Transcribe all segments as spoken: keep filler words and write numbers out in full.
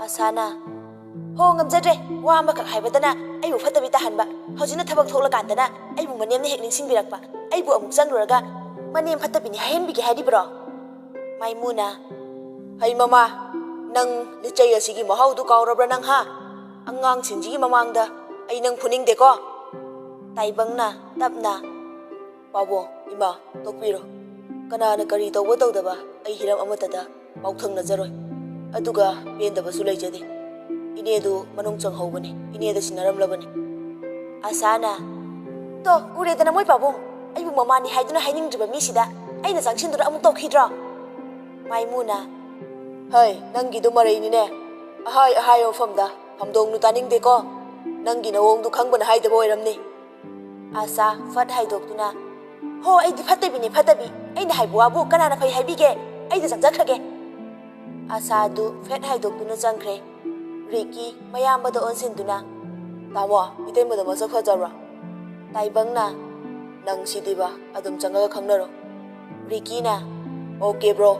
ꯑꯁꯥꯅ, "ꯍꯣ, ꯉꯝꯖꯗ꯭ꯔꯦ꯫ ꯋꯥ ꯑꯃꯈꯛ ꯍꯥꯏꯕꯗꯅ ꯑꯩꯕꯨ ꯐꯠꯇꯕꯤ ꯇꯥꯍꯟꯕ꯫ ꯍꯧꯖꯤꯛꯅ ꯊꯕꯛ ꯊꯣꯛꯂꯀꯥꯟꯗꯅ ꯑꯩꯕꯨ ꯃꯅꯦꯝꯅ ꯍꯦꯛ ꯅꯤꯡꯁꯤꯡꯕꯤꯔꯛꯄ꯫ ꯑꯩꯕꯨ ꯑꯃꯨꯛ ꯆꯪꯂꯨꯔꯒ ꯃꯅꯦꯝ ꯐꯠꯇꯕꯤꯅꯤ ꯍꯥꯏꯍꯟꯕꯤꯒꯦ ꯍꯥꯏꯔꯤꯕ꯭ꯔꯣ?" ꯃꯥꯏꯃꯨꯅ, "ꯍꯩ ꯃꯃꯥ, ꯅꯪ ꯂꯤꯆꯩ ꯑꯁꯤꯒꯤ ꯃꯍꯥꯎꯗꯨ ꯀꯥꯎꯔꯕ꯭ꯔꯥ ꯅꯪ, ꯍꯥ? ꯑꯉꯥꯡꯁꯤꯡꯁꯤꯒꯤ ꯃꯃꯥꯡꯗ ꯑꯩ ꯅꯪ ꯐꯨꯅꯤꯡꯗꯦꯀꯣ꯫" ꯇꯥꯏꯕꯪꯅ ꯇꯞꯅ, "ꯄꯥꯕꯨꯡ, ꯏꯃꯥ, ꯇꯣꯛꯄꯤꯔꯣ꯫ ꯀꯅꯥꯅ ꯀꯔꯤ ꯇꯧꯕ ꯇꯧꯗꯕ ꯑꯩ ꯍꯤꯔꯝ ꯑꯃꯠꯇꯗ ꯄꯥꯎꯊꯪꯅꯖꯔꯣꯏ꯫ ꯑꯗꯨꯒ ꯄꯦꯟꯗꯕꯁꯨ ꯂꯩꯖꯗꯦ꯫ ꯏꯅꯦꯗꯨ ꯃꯅꯨꯡ ꯆꯪꯍꯧꯕꯅꯤ, ꯏꯅꯦꯗ ꯁꯤꯟꯅꯔꯝꯂꯕꯅꯤ꯫" ꯑꯁꯥꯅ, "ꯇꯣ, ꯎꯔꯦꯗꯅ ꯃꯣꯏ ꯄꯥꯕꯨꯡ, ꯑꯩꯕꯨ ꯃꯃꯥꯅꯤ ꯍꯥꯏꯗꯨꯅ ꯍꯥꯏꯅꯤꯡꯗ꯭ꯔꯤꯕ ꯃꯤꯁꯤꯗ ꯑꯩꯅ ꯆꯪꯁꯤꯟꯗꯨꯅ ꯑꯃꯨꯛ ꯇꯧꯈꯤꯗ꯭ꯔꯣ?" ꯃꯥꯏꯃꯨꯅ, "ꯍꯩ, ꯅꯪꯒꯤꯗꯨ ꯃꯔꯩꯅꯤꯅꯦ꯫ ꯑꯍꯥꯏ ꯑꯍꯥꯏꯕ ꯃꯐꯝꯗ ꯐꯝꯗꯣꯡꯅꯨ ꯇꯥꯅꯤꯡꯗꯦꯀꯣ꯫ ꯅꯪꯒꯤ ꯅꯑꯣꯡꯗꯨ ꯈꯪꯕꯅ ꯍꯥꯏꯗꯕ ꯑꯣꯏꯔꯝꯅꯤ꯫" ꯑꯥꯁꯥ ꯐꯠ ꯍꯥꯏꯗꯣꯛꯇꯨꯅ, "ꯍꯣ, ꯑꯩꯗꯤ ꯐꯠꯇꯕꯤꯅꯦ, ꯐꯠꯇꯕꯤ꯫ ꯑꯩꯅ ꯍꯥꯏꯕ ꯋꯥꯕꯨ ꯀꯅꯥꯅ ꯐꯩ ꯍꯥꯏꯕꯤꯒꯦ? ꯑꯩꯗꯤ ꯆꯪꯖꯈ꯭ꯔꯒꯦ꯫" ꯑꯥꯁꯥꯗꯨ ꯐꯦꯠ ꯍꯥꯏꯗꯣꯛꯇꯨꯅ ꯆꯪꯈ꯭ꯔꯦ꯫ ꯔꯤꯀꯤ ꯃꯌꯥꯝꯕꯗ ꯑꯣꯟꯁꯤꯟꯗꯨꯅ, "ꯇꯥꯃꯣ, ꯏꯇꯩꯃꯗꯣ ꯃꯁꯛ ꯐꯖꯕ꯭ꯔꯣ?" ꯇꯥꯏꯕꯪꯅ, "ꯅꯪ ꯁꯤꯗꯤꯕ, ꯑꯗꯨꯝ ꯆꯪꯉꯒ ꯈꯪꯅꯔꯣ꯫" ꯔꯤꯀꯤꯅ, "ꯑꯣꯀꯦ, ꯕ꯭ꯔꯣ꯫"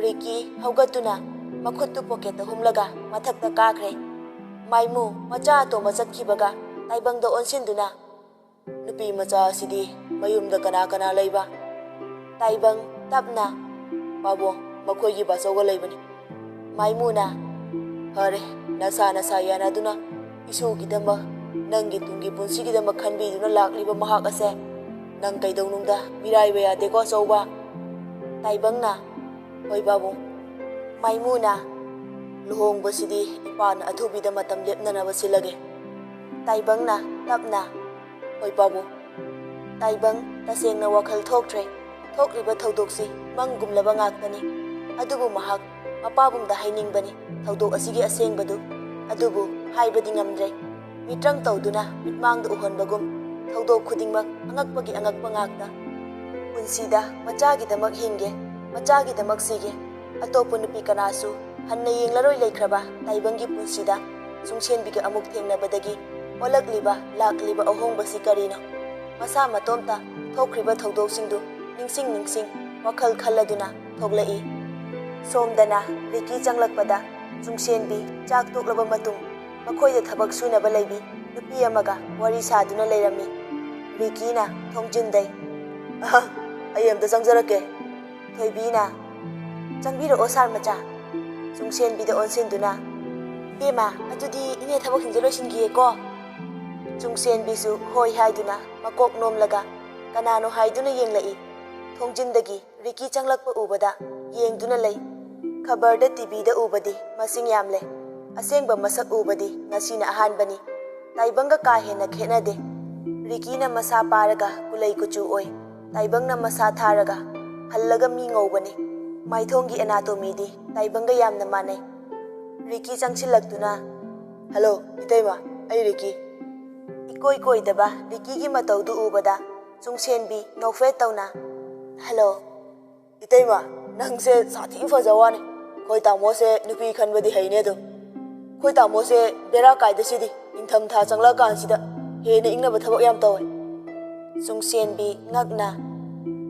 ꯔꯤꯀꯤ ꯍꯧꯒꯠꯇꯨꯅ ꯃꯈꯨꯠꯇꯨ ꯄꯣꯀꯦꯠꯇ ꯍꯨꯝꯂꯒ ꯃꯊꯛꯇ ꯀꯥꯈ꯭ꯔꯦ꯫ ꯃꯥꯏꯃꯨ ꯃꯆꯥ ꯑꯇꯣꯝꯕ ꯆꯠꯈꯤꯕꯒ ꯇꯥꯏꯕꯪꯗ ꯑꯣꯟꯁꯤꯟꯗꯨꯅ, "ꯅꯨꯄꯤ ꯃꯆꯥ ꯑꯁꯤꯗꯤ ꯃꯌꯨꯝꯗ ꯀꯅꯥ ꯀꯅꯥ ꯂꯩꯕ?" ꯇꯥꯏꯕꯪ ꯇꯞꯅ, "ꯄꯥꯕꯨꯡ, ꯃꯈꯣꯏꯒꯤ ꯕꯥꯆꯧꯒ ꯂꯩꯕꯅꯤ꯫" ꯃꯥꯏꯃꯨꯅ, "ꯐꯔꯦ, ꯅꯁꯥ ꯅꯁꯥ ꯌꯥꯅꯗꯨꯅ ꯏꯁꯨꯒꯤꯗꯃꯛ, ꯅꯪꯒꯤ ꯇꯨꯡꯒꯤ ꯄꯨꯟꯁꯤꯒꯤꯗꯃꯛ ꯈꯟꯕꯤꯗꯨꯅ ꯂꯥꯛꯂꯤꯕ ꯃꯍꯥꯛ ꯑꯁꯦ ꯅꯪ ꯀꯩꯗꯧꯅꯨꯡꯗ ꯃꯤꯔꯥꯏꯕ ꯌꯥꯗꯦꯀꯣ, ꯑꯆꯧꯕ꯫" ꯇꯥꯏꯕꯪꯅ, "ꯍꯣꯏ ꯄꯥꯕꯨꯡ꯫" ꯃꯥꯏꯃꯨꯅ, "ꯂꯨꯍꯣꯡꯕꯁꯤꯗꯤ ꯏꯄꯥꯅ ꯑꯊꯨꯕꯤꯗ ꯃꯇꯝ ꯂꯦꯞꯅꯅꯕ ꯁꯤꯜꯂꯒꯦ꯫" ꯇꯥꯏꯕꯪꯅ ꯇꯞꯅ, "ꯍꯣꯏ ꯄꯥꯕꯨꯡ꯫" ꯇꯥꯏꯕꯪ ꯇꯁꯦꯡꯅ ꯋꯥꯈꯜ ꯊꯣꯛꯇ꯭ꯔꯦ꯫ ꯊꯣꯛꯂꯤꯕ ꯊꯧꯗꯣꯛꯁꯤ ꯃꯪꯒꯨꯝꯂꯕ ꯉꯥꯛꯇꯅꯤ꯫ ꯑꯗꯨꯕꯨ ꯃꯍꯥꯛ ꯃꯄꯥꯕꯨꯡꯗ ꯍꯥꯏꯅꯤꯡꯕꯅꯤ ꯊꯧꯗꯣꯛ ꯑꯁꯤꯒꯤ ꯑꯁꯦꯡꯕꯗꯨ꯫ ꯑꯗꯨꯕꯨ ꯍꯥꯏꯕꯗꯤ ꯉꯝꯗ꯭ꯔꯦ꯫ ꯃꯤꯇ꯭ꯔꯪ ꯇꯧꯗꯨꯅ ꯃꯤꯠꯃꯥꯡꯗ ꯎꯍꯟꯕꯒꯨꯝ ꯊꯧꯗꯣꯛ ꯈꯨꯗꯤꯡꯃꯛ ꯑꯉꯛꯄꯒꯤ ꯑꯉꯛꯄ ꯉꯥꯛꯇ꯫ ꯄꯨꯟꯁꯤꯗ ꯃꯆꯥꯒꯤꯗꯃꯛ ꯍꯤꯡꯒꯦ, ꯃꯆꯥꯒꯤꯗꯃꯛ ꯁꯤꯒꯦ꯫ ꯑꯇꯣꯞꯄ ꯅꯨꯄꯤ ꯀꯅꯥꯁꯨ ꯍꯟꯅ ꯌꯦꯡꯂꯔꯣꯏ ꯂꯩꯈ꯭ꯔꯕ ꯇꯥꯏꯕꯪꯒꯤ ꯄꯨꯟꯁꯤꯗ ꯁꯨꯡꯁꯦꯟꯕꯤꯒ ꯑꯃꯨꯛ ꯊꯦꯡꯅꯕꯗꯒꯤ ꯑꯣꯜꯂꯛꯂꯤꯕ, ꯂꯥꯛꯂꯤꯕ ꯑꯍꯣꯡꯕꯁꯤ ꯀꯔꯤꯅꯣ? ꯃꯁꯥ ꯃꯇꯣꯝꯇ ꯊꯣꯛꯈ꯭ꯔꯤꯕ ꯊꯧꯗꯣꯛꯁꯤꯡꯗꯨ ꯅꯤꯡꯁꯤꯡ ꯅꯤꯡꯁꯤꯡ ꯋꯥꯈꯜ ꯈꯜꯂꯗꯨꯅ ꯊꯣꯛꯂꯛꯏ꯫ ꯁꯣꯝꯗꯅ ꯔꯤꯀꯤ ꯆꯪꯂꯛꯄꯗ ꯆꯨꯡꯁꯦꯟꯕꯤ ꯆꯥꯛ ꯇꯣꯛꯂꯕ ꯃꯇꯨꯡ ꯃꯈꯣꯏꯗ ꯊꯕꯛ ꯁꯨꯅꯕ ꯂꯩꯕꯤ ꯅꯨꯄꯤ ꯑꯃꯒ ꯋꯥꯔꯤ ꯁꯥꯗꯨꯅ ꯂꯩꯔꯝꯃꯤ꯫ ꯔꯤꯀꯤꯅ ꯊꯣꯡꯖꯤꯟꯗꯩ, "ꯑꯍ, ꯑꯩ ꯑꯝꯇ ꯆꯪꯖꯔꯛꯀꯦ꯫" ꯊꯣꯏꯕꯤꯅ, "ꯆꯪꯕꯤꯔꯛꯑꯣ ꯁꯥꯔ ꯃꯆꯥ꯫" ꯆꯨꯡꯁꯦꯟꯕꯤꯗ ꯑꯣꯟꯁꯤꯟꯗꯨꯅ, "ꯏꯕꯦꯝꯃ, ꯑꯗꯨꯗꯤ ꯏꯅꯦ ꯊꯕꯛꯁꯤꯡꯁꯦ ꯂꯣꯏꯁꯤꯟꯈꯤꯒꯦꯀꯣ꯫" ꯆꯨꯡꯁꯦꯟꯕꯤꯁꯨ ꯍꯣꯏ ꯍꯥꯏꯗꯨꯅ ꯃꯀꯣꯛ ꯅꯣꯝꯂꯒ ꯀꯅꯥꯅꯣ ꯍꯥꯏꯗꯨꯅ ꯌꯦꯡꯂꯛꯏ꯫ ꯊꯣꯡꯖꯤꯟꯗꯒꯤ ꯔꯤꯀꯤ ꯆꯪꯂꯛꯄ ꯎꯕꯗ ꯌꯦꯡꯗꯨꯅ ꯂꯩ꯫ ꯈꯕꯔꯗ ꯇꯤꯚꯤꯗ ꯎꯕꯗꯤ ꯃꯁꯤꯡ ꯌꯥꯝꯂꯦ꯫ ꯑꯁꯦꯡꯕ ꯃꯁꯛ ꯎꯕꯗꯤ ꯉꯁꯤꯅ ꯑꯍꯥꯟꯕꯅꯤ꯫ ꯇꯥꯏꯕꯪꯒ ꯀꯥ ꯍꯦꯟꯅ ꯈꯦꯠꯅꯗꯦ꯫ ꯔꯤꯀꯤꯅ ꯃꯁꯥ ꯄꯥꯔꯒ ꯀꯨꯂꯩ ꯀꯨꯆꯨ ꯑꯣꯏ꯫ ꯇꯥꯏꯕꯪꯅ ꯃꯁꯥ ꯊꯥꯔꯒ ꯍꯜꯂꯒ ꯃꯤ ꯉꯧꯕꯅꯤ꯫ ꯃꯥꯏꯊꯣꯡꯒꯤ ꯑꯦꯅꯥꯇꯣꯃꯤꯗꯤ ꯇꯥꯏꯕꯪꯒ ꯌꯥꯝꯅ ꯃꯥꯟꯅꯩ꯫ ꯔꯤꯀꯤ ꯆꯪꯁꯤꯜꯂꯛꯇꯨꯅ, "ꯍꯜꯂꯣ, ꯏꯇꯩꯃ, ꯑꯩ ꯔꯤꯀꯤ꯫" ꯏꯀꯣꯏ ꯀꯣꯏꯗꯕ ꯔꯤꯀꯤꯒꯤ ꯃꯇꯧꯗꯨ ꯎꯕꯗ ꯆꯨꯡꯁꯦꯟꯕꯤ ꯅꯣꯛꯐꯦꯠ ꯇꯧꯅ, "ꯍꯜꯂꯣ꯫" "ꯏꯇꯩꯃ, ꯅꯪꯁꯦ ꯁꯥꯊꯤ ꯐꯖ ꯋꯥꯅꯤ꯫ ꯑꯩꯈꯣꯏ ꯇꯥꯃꯣꯁꯦ ꯅꯨꯄꯤ ꯈꯟꯕꯗꯤ ꯍꯩꯅꯦ ꯑꯗꯨꯝ꯫ ꯑꯩꯈꯣꯏ ꯇꯥꯃꯣꯁꯦ ꯕꯦꯔꯥ ꯀꯥꯏꯗ ꯁꯤꯗꯤ, ꯅꯤꯡꯊꯝꯊꯥ ꯆꯪꯂꯛꯑꯀꯥꯟꯁꯤꯗ ꯍꯦꯟꯅ ꯏꯪꯅꯕ ꯊꯕꯛ ꯌꯥꯝ ꯇꯧꯋꯦ꯫" ꯆꯨꯡꯁꯦꯟꯕꯤ ꯉꯛꯅ,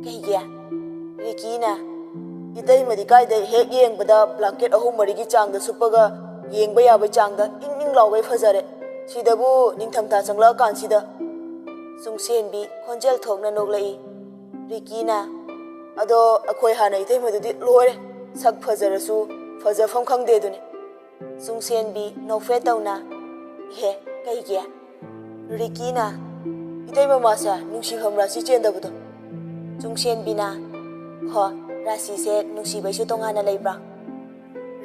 "ꯀꯩꯒꯤ?" ꯔꯤꯀꯤꯅ, "ꯏꯇꯩꯃꯗꯤ ꯀꯥꯏꯗꯩ ꯍꯦꯛ ꯌꯦꯡꯕꯗ ꯕ꯭ꯂꯥꯡꯀꯦꯠ ꯑꯍꯨꯝ ꯃꯔꯤꯒꯤ ꯆꯥꯡꯗ ꯁꯨꯞꯄꯒ ꯌꯦꯡꯕ ꯌꯥꯕꯩ ꯆꯥꯡꯗ ꯏꯪ ꯏꯪ ꯂꯥꯎꯒꯩ ꯐꯖꯔꯦ꯫ ꯁꯤꯗꯕꯨ ꯅꯤꯡꯊꯝꯊꯥ ꯆꯪꯂꯛꯑꯀꯥꯟꯁꯤꯗ꯫" ꯆꯨꯡꯁꯦꯟꯕꯤ ꯈꯣꯟꯖꯦꯜ ꯊꯣꯛꯅ ꯅꯣꯛꯂꯛꯏ꯫ ꯔꯤꯀꯤꯅ, "ꯑꯗꯣ ꯑꯩꯈꯣꯏ ꯍꯥꯟꯅ ꯏꯇꯩꯃꯗꯨꯗꯤ ꯂꯣꯏꯔꯦ꯫ ꯁꯛ ꯐꯖꯔꯁꯨ ꯐꯖꯐꯝ ꯈꯪꯗꯦ ꯑꯗꯨꯅꯤ꯫" ꯆꯨꯡꯁꯦꯟꯕꯤ ꯅꯣꯛꯐꯦꯠ ꯇꯧꯅ, "ꯏꯍꯦ, ꯀꯩꯒꯤ?" ꯔꯤꯀꯤꯅ, "ꯏꯇꯩ ꯃꯃꯥꯁꯦ ꯅꯨꯡꯁꯤꯐꯝ ꯔꯥꯁꯤ ꯆꯦꯟꯗꯕꯗꯣ꯫" ꯆꯨꯡꯁꯦꯟꯕꯤꯅ, "ꯍꯣ, ꯔꯥꯁꯤꯁꯦ ꯅꯨꯡꯁꯤꯕꯩꯁꯨ ꯇꯣꯉꯥꯟꯅ ꯂꯩꯕ꯭ꯔꯥ?"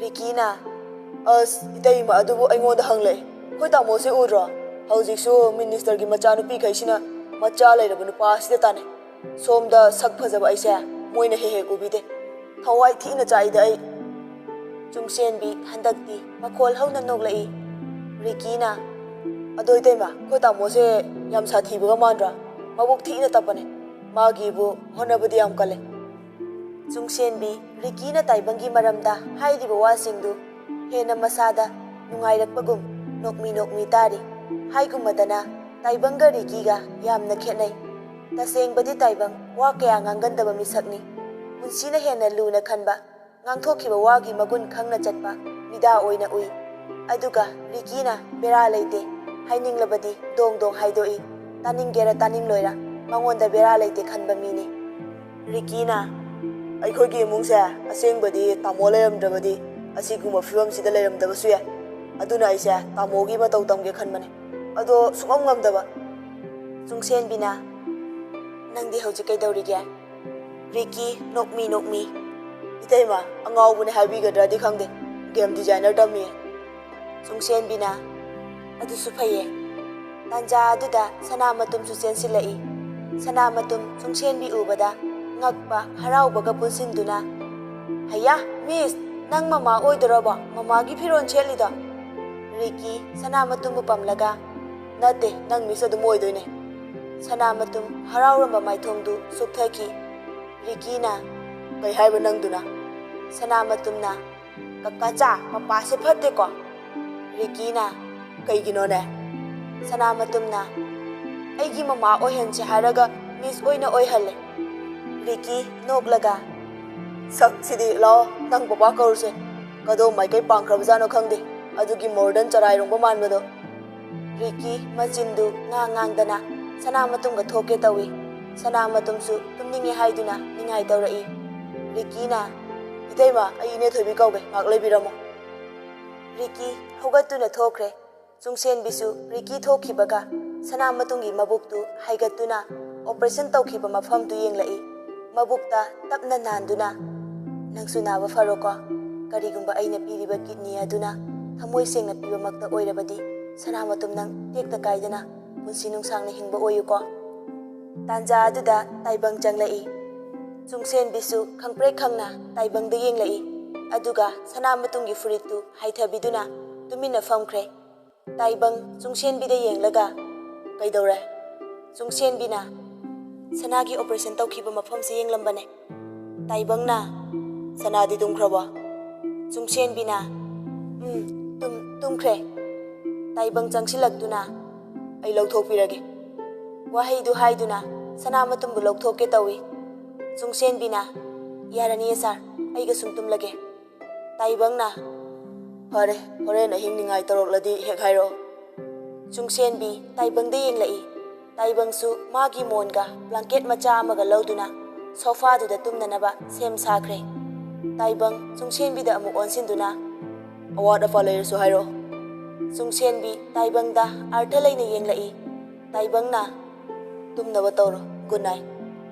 ꯔꯤꯀꯤꯅ, "ꯑꯁ, ꯏꯇꯩꯃ ꯑꯗꯨꯕꯨ ꯑꯩꯉꯣꯟꯗ ꯍꯪꯂꯛꯑꯦ꯫ ꯑꯩꯈꯣꯏ ꯇꯥꯃꯣꯁꯦ ꯎꯗ꯭ꯔꯣ? ꯍꯧꯖꯤꯛꯁꯨ ꯃꯤꯅꯤꯁꯇꯔꯒꯤ ꯃꯆꯥꯅꯨꯄꯤꯈꯩꯁꯤꯅ ꯃꯆꯥ ꯂꯩꯔꯕ ꯅꯨꯄꯥꯁꯤꯗ ꯇꯥꯟꯅꯩ꯫ ꯁꯣꯝꯗ ꯁꯛ ꯐꯖꯕ ꯑꯩꯁꯦ ꯃꯣꯏꯅ ꯍꯦꯛ ꯍꯦꯛ ꯎꯕꯤꯗꯦ꯫ ꯊꯋꯥꯏ ꯊꯤꯅ ꯆꯥꯛꯏꯗ ꯑꯩ꯫" ꯆꯨꯡꯁꯦꯟꯕꯤ ꯍꯟꯗꯛꯇꯤ ꯃꯈꯣꯜ ꯍꯧꯅ ꯅꯣꯛꯂꯛꯏ꯫ ꯔꯤꯀꯤꯅ, "ꯑꯗꯣ ꯏꯇꯩꯃ, ꯑꯩꯈꯣꯏ ꯇꯥꯃꯣꯁꯦ ꯌꯥꯝ ꯁꯥꯊꯤꯕꯒ ꯃꯥꯟꯗ꯭ꯔꯥ? ꯃꯕꯨꯛ ꯊꯤꯅ ꯇꯞꯄꯅꯦ꯫ ꯃꯥꯒꯤꯕꯨ ꯍꯣꯠꯅꯕꯗꯤ ꯌꯥꯝ ꯀꯜꯂꯦ꯫" ꯆꯨꯡꯁꯦꯟꯕꯤ ꯔꯤꯀꯤꯅ ꯇꯥꯏꯕꯪꯒꯤ ꯃꯔꯝꯗ ꯍꯥꯏꯔꯤꯕ ꯋꯥꯁꯤꯡꯗꯨ ꯍꯦꯟꯅ ꯃꯁꯥꯗ ꯅꯨꯡꯉꯥꯏꯔꯛꯄꯒꯨꯝ ꯅꯣꯛꯃꯤ ꯅꯣꯛꯃꯤ ꯇꯥꯔꯤ꯫ ꯍꯥꯏꯒꯨꯝꯃꯗꯅ ꯇꯥꯏꯕꯪꯒ ꯔꯤꯀꯤꯒ ꯌꯥꯝꯅ ꯈꯦꯠꯅꯩ꯫ ꯇꯁꯦꯡꯕꯗꯤ ꯇꯥꯏꯕꯪ ꯋꯥ ꯀꯌꯥ ꯉꯥꯡꯒꯟꯗꯕ ꯃꯤꯁꯛꯅꯤ꯫ ꯄꯨꯟꯁꯤꯅ ꯍꯦꯟꯅ ꯂꯨꯅ ꯈꯟꯕ, ꯉꯥꯡꯊꯣꯛꯈꯤꯕ ꯋꯥꯒꯤ ꯃꯒꯨꯟ ꯈꯪꯅ ꯆꯠꯄ ꯐꯤꯗꯥ ꯑꯣꯏꯅ ꯎꯏ꯫ ꯑꯗꯨꯒ ꯔꯤꯀꯤꯅ ꯕꯦꯔꯥ ꯂꯩꯇꯦ ꯍꯥꯏꯅꯤꯡꯂꯕꯗꯤ ꯗꯣꯡ ꯗꯣꯡ ꯍꯥꯏꯗꯣꯛꯏ꯫ ꯇꯥꯅꯤꯡꯒꯦꯔꯥ ꯇꯥꯅꯤꯡꯂꯣꯏꯔꯥ, ꯃꯉꯣꯟꯗ ꯕꯦꯔꯥ ꯂꯩꯇꯦ ꯈꯟꯕ ꯃꯤꯅꯤ꯫ ꯔꯤꯀꯤꯅ, "ꯑꯩꯈꯣꯏꯒꯤ ꯏꯃꯨꯡꯁꯦ ꯑꯁꯦꯡꯕꯗꯤ ꯇꯥꯃꯣ ꯂꯩꯔꯝꯗ꯭ꯔꯕꯗꯤ ꯑꯁꯤꯒꯨꯝꯕ ꯐꯤꯕꯝꯁꯤꯗ ꯂꯩꯔꯝꯗꯕꯁꯨ ꯌꯥꯏ꯫ ꯑꯗꯨꯅ ꯑꯩꯁꯦ ꯇꯥꯃꯣꯒꯤ ꯃꯇꯧ ꯇꯝꯒꯦ ꯈꯟꯕꯅꯦ꯫ ꯑꯗꯣ ꯁꯨꯡꯉꯝ ꯉꯝꯗꯕ꯫" ꯆꯨꯡꯁꯦꯟꯕꯤꯅ, "ꯅꯪꯗꯤ ꯍꯧꯖꯤꯛ ꯀꯩꯗꯧꯔꯤꯒꯦ?" ꯔꯤꯀꯤ, ꯅꯣꯛꯃꯤ ꯅꯣꯛꯃꯤ, "ꯏꯇꯩꯃ, ꯑꯉꯥꯎꯕꯅꯦ ꯍꯥꯏꯕꯤꯒꯗ꯭ꯔꯗꯤ ꯈꯪꯗꯦ, ꯒꯦꯝ ꯗꯤꯖꯥꯏꯅꯔ ꯇꯝꯃꯤ꯫" ꯆꯨꯡꯁꯦꯟꯕꯤꯅ, "ꯑꯗꯨꯁꯨ ꯐꯩꯌꯦ꯫" ꯇꯥꯟꯖꯥ ꯑꯗꯨꯗ ꯁꯅꯥꯃꯇꯨꯝꯁꯨ ꯆꯦꯟꯁꯤꯜꯂꯛꯏ꯫ ꯁꯅꯥꯃꯇꯨꯝ ꯆꯨꯡꯁꯦꯟꯕꯤ ꯎꯕꯗ ꯉꯛꯄ ꯍꯔꯥꯎꯕꯒ ꯄꯨꯟꯁꯤꯟꯗꯨꯅ, "ꯍꯩꯌꯥ, ꯃꯤꯁ, ꯅꯪ ꯃꯃꯥ ꯑꯣꯏꯗꯣꯔꯕꯣ? ꯃꯃꯥꯒꯤ ꯐꯤꯔꯣꯜ ꯁꯦꯠꯂꯤꯗꯣ?" ꯔꯤꯀꯤ ꯁꯅꯥꯃꯇꯨꯝꯕꯨ ꯄꯝꯂꯒ, "ꯅꯠꯇꯦ, ꯅꯪ ꯃꯤꯁ ꯑꯗꯨꯝ ꯑꯣꯏꯗꯣꯏꯅꯦ꯫" ꯁꯅꯥꯃꯇꯨꯝ ꯍꯔꯥꯎꯔꯝꯕ ꯃꯥꯏꯊꯣꯡꯗꯨ ꯁꯨꯞꯊꯈꯤ꯫ ꯔꯤꯀꯤꯅ, "ꯀꯩ ꯍꯥꯏꯕ ꯅꯪꯗꯨꯅ?" ꯁꯅꯥꯃꯇꯨꯝꯅ, "ꯀꯀꯥꯆꯥ, ꯃꯄꯥꯁꯦ ꯐꯠꯇꯦꯀꯣ?" ꯔꯤꯀꯤꯅ, "ꯀꯩꯒꯤꯅꯣꯅꯦ?" ꯁꯅꯥꯃꯇꯨꯝꯅ, "ꯑꯩꯒꯤ ꯃꯃꯥ ꯑꯣꯏꯍꯟꯁꯦ ꯍꯥꯏꯔꯒ ꯃꯤꯁ ꯑꯣꯏꯅ ꯑꯣꯏꯍꯜꯂꯦ꯫" ꯔꯤꯀꯤ, ꯅꯣꯛꯂꯒ, "ꯁꯛꯁꯤꯗꯤ, ꯂꯥꯛꯑꯣ, ꯅꯪ ꯄꯄꯥ ꯀꯧꯔꯨꯁꯦ꯫ ꯀꯗꯣꯝ ꯃꯥꯏꯀꯩ ꯄꯥꯡꯈ꯭ꯔꯕꯖꯥꯠꯅꯣ ꯈꯪꯗꯦ, ꯑꯗꯨꯒꯤ ꯃꯣꯗꯔꯟ ꯆꯔꯥꯏꯔꯣꯡꯕ ꯃꯥꯟꯕꯗꯣ꯫" ꯔꯤꯀꯤ ꯃꯆꯤꯟꯗꯨ ꯉꯥꯡ ꯉꯥꯡꯗꯅ ꯁꯅꯥꯃꯇꯨꯝꯒ ꯊꯣꯛꯀꯦ ꯇꯧꯏ꯫ ꯁꯅꯥꯃꯇꯨꯝꯁꯨ ꯇꯨꯝꯅꯤꯡꯉꯦ ꯍꯥꯏꯗꯨꯅ ꯅꯤꯡꯉꯥꯏ ꯇꯧꯔꯛꯏ꯫ ꯔꯤꯀꯤꯅ, "ꯏꯇꯩꯃ, ꯑꯩ ꯏꯅꯦ ꯊꯣꯏꯕꯤ ꯀꯧꯒꯦ, ꯉꯥꯏꯍꯥꯛ ꯂꯩꯕꯤꯔꯝꯃꯣ꯫" ꯔꯤꯀꯤ ꯍꯧꯒꯠꯇꯨꯅ ꯊꯣꯛꯈ꯭ꯔꯦ꯫ ꯆꯨꯡꯁꯦꯟꯕꯤꯁꯨ ꯔꯤꯀꯤ ꯊꯣꯛꯈꯤꯕꯒ ꯁꯅꯥꯃꯇꯨꯝꯒꯤ ꯃꯕꯨꯛꯇꯨ ꯍꯥꯏꯒꯠꯇꯨꯅ ꯑꯣꯄꯔꯦꯁꯟ ꯇꯧꯈꯤꯕ ꯃꯐꯝꯗꯨ ꯌꯦꯡꯂꯛꯏ꯫ ꯃꯕꯨꯛꯇ ꯇꯞꯅ ꯅꯥꯟꯗꯨꯅ, "ꯅꯪꯁꯨ ꯅꯥꯕ ꯐꯔꯣꯀꯣ꯫ ꯀꯔꯤꯒꯨꯝꯕ ꯑꯩꯅ ꯄꯤꯔꯤꯕ ꯀꯤꯗꯅꯤ ꯑꯗꯨꯅ ꯊꯃꯣꯏ ꯁꯦꯡꯅ ꯄꯤꯕꯃꯛꯇ ꯑꯣꯏꯔꯕꯗꯤ, ꯁꯅꯥꯃꯇꯨꯝ, ꯅꯪ ꯇꯦꯛꯇ ꯀꯥꯏꯗꯅ ꯄꯨꯟꯁꯤ ꯅꯨꯡꯁꯥꯡꯅ ꯍꯤꯡꯕ ꯑꯣꯏꯌꯨꯀꯣ꯫" ꯇꯥꯟꯖꯥ ꯑꯗꯨꯗ ꯇꯥꯏꯕꯪ ꯆꯪꯂꯛꯏ꯫ ꯆꯨꯡꯁꯦꯟꯕꯤꯁꯨ ꯈꯪꯄ꯭ꯔꯦꯛ ꯈꯪꯅ ꯇꯥꯏꯕꯪꯗ ꯌꯦꯡꯂꯛꯏ꯫ ꯑꯗꯨꯒ ꯁꯅꯥꯃꯇꯨꯝꯒꯤ ꯐꯨꯔꯤꯠꯇꯨ ꯍꯥꯏꯊꯕꯤꯗꯨꯅ ꯇꯨꯃꯤꯟꯅ ꯐꯝꯈ꯭ꯔꯦ꯫ ꯇꯥꯏꯕꯪ ꯆꯨꯡꯁꯦꯟꯕꯤꯗ ꯌꯦꯡꯂꯒ, "ꯀꯩꯗꯧꯔꯦ?" ꯆꯨꯡꯁꯦꯟꯕꯤꯅ, "ꯁꯅꯥꯒꯤ ꯑꯣꯄꯔꯦꯁꯟ ꯇꯧꯈꯤꯕ ꯃꯐꯝꯁꯦ ꯌꯦꯡꯂꯝꯕꯅꯦ꯫" ꯇꯥꯏꯕꯪꯅ, "ꯁꯅꯥꯗꯤ ꯇꯨꯝꯈ꯭ꯔꯕꯣ?" ꯆꯨꯡꯁꯦꯟꯕꯤꯅ, "ꯎꯝ, ꯇꯨꯝ-, ꯇꯨꯝꯈ꯭ꯔꯦ꯫" ꯇꯥꯏꯕꯪ ꯆꯪꯁꯤꯜꯂꯛꯇꯨꯅ, "ꯑꯩ ꯂꯧꯊꯣꯛꯄꯤꯔꯒꯦ꯫" ꯋꯥꯍꯩꯗꯨ ꯍꯥꯏꯗꯨꯅ ꯁꯅꯥꯃꯇꯨꯝꯕꯨ ꯂꯧꯊꯣꯛꯀꯦ ꯇꯧꯏ꯫ ꯆꯨꯡꯁꯦꯟꯕꯤꯅ, "ꯌꯥꯔꯅꯤꯌꯦ ꯁꯥꯔ, ꯑꯩꯒ ꯁꯨꯝ ꯇꯨꯝꯂꯒꯦ꯫" ꯇꯥꯏꯕꯪꯅ, "ꯐꯔꯦ, ꯍꯣꯔꯦꯟ ꯑꯍꯤꯡ ꯅꯤꯡꯉꯥꯏ ꯇꯧꯔꯛꯂꯗꯤ ꯍꯦꯛ ꯍꯥꯏꯔꯛꯑꯣ꯫" ꯆꯨꯡꯁꯦꯟꯕꯤ ꯇꯥꯏꯕꯪꯗ ꯌꯦꯡꯂꯛꯏ꯫ ꯇꯥꯏꯕꯪꯁꯨ ꯃꯥꯒꯤ ꯃꯣꯟꯒ ꯕ꯭ꯂꯥꯡꯀꯦꯠ ꯃꯆꯥ ꯑꯃꯒ ꯂꯧꯗꯨꯅ ꯁꯣꯐꯥꯗꯨꯗ ꯇꯨꯝꯅꯅꯕ ꯁꯦꯝ ꯁꯥꯈ꯭ꯔꯦ꯫ ꯇꯥꯏꯕꯪ ꯆꯨꯡꯁꯦꯟꯕꯤꯗ ꯑꯃꯨꯛ ꯑꯣꯟꯁꯤꯟꯗꯨꯅ, "ꯑꯋꯥꯠ ꯑꯄꯥ ꯂꯩꯔꯁꯨ ꯍꯥꯏꯔꯛꯑꯣ꯫" ꯆꯨꯡꯁꯦꯟꯕꯤ ꯇꯥꯏꯕꯪꯗ ꯑꯥꯔꯊ ꯂꯩꯅ ꯌꯦꯡꯂꯛꯏ꯫ ꯇꯥꯏꯕꯪꯅ, "ꯇꯨꯝꯅꯕ ꯇꯧꯔꯣ, ꯒꯨꯗ ꯅꯥꯏꯠ꯫"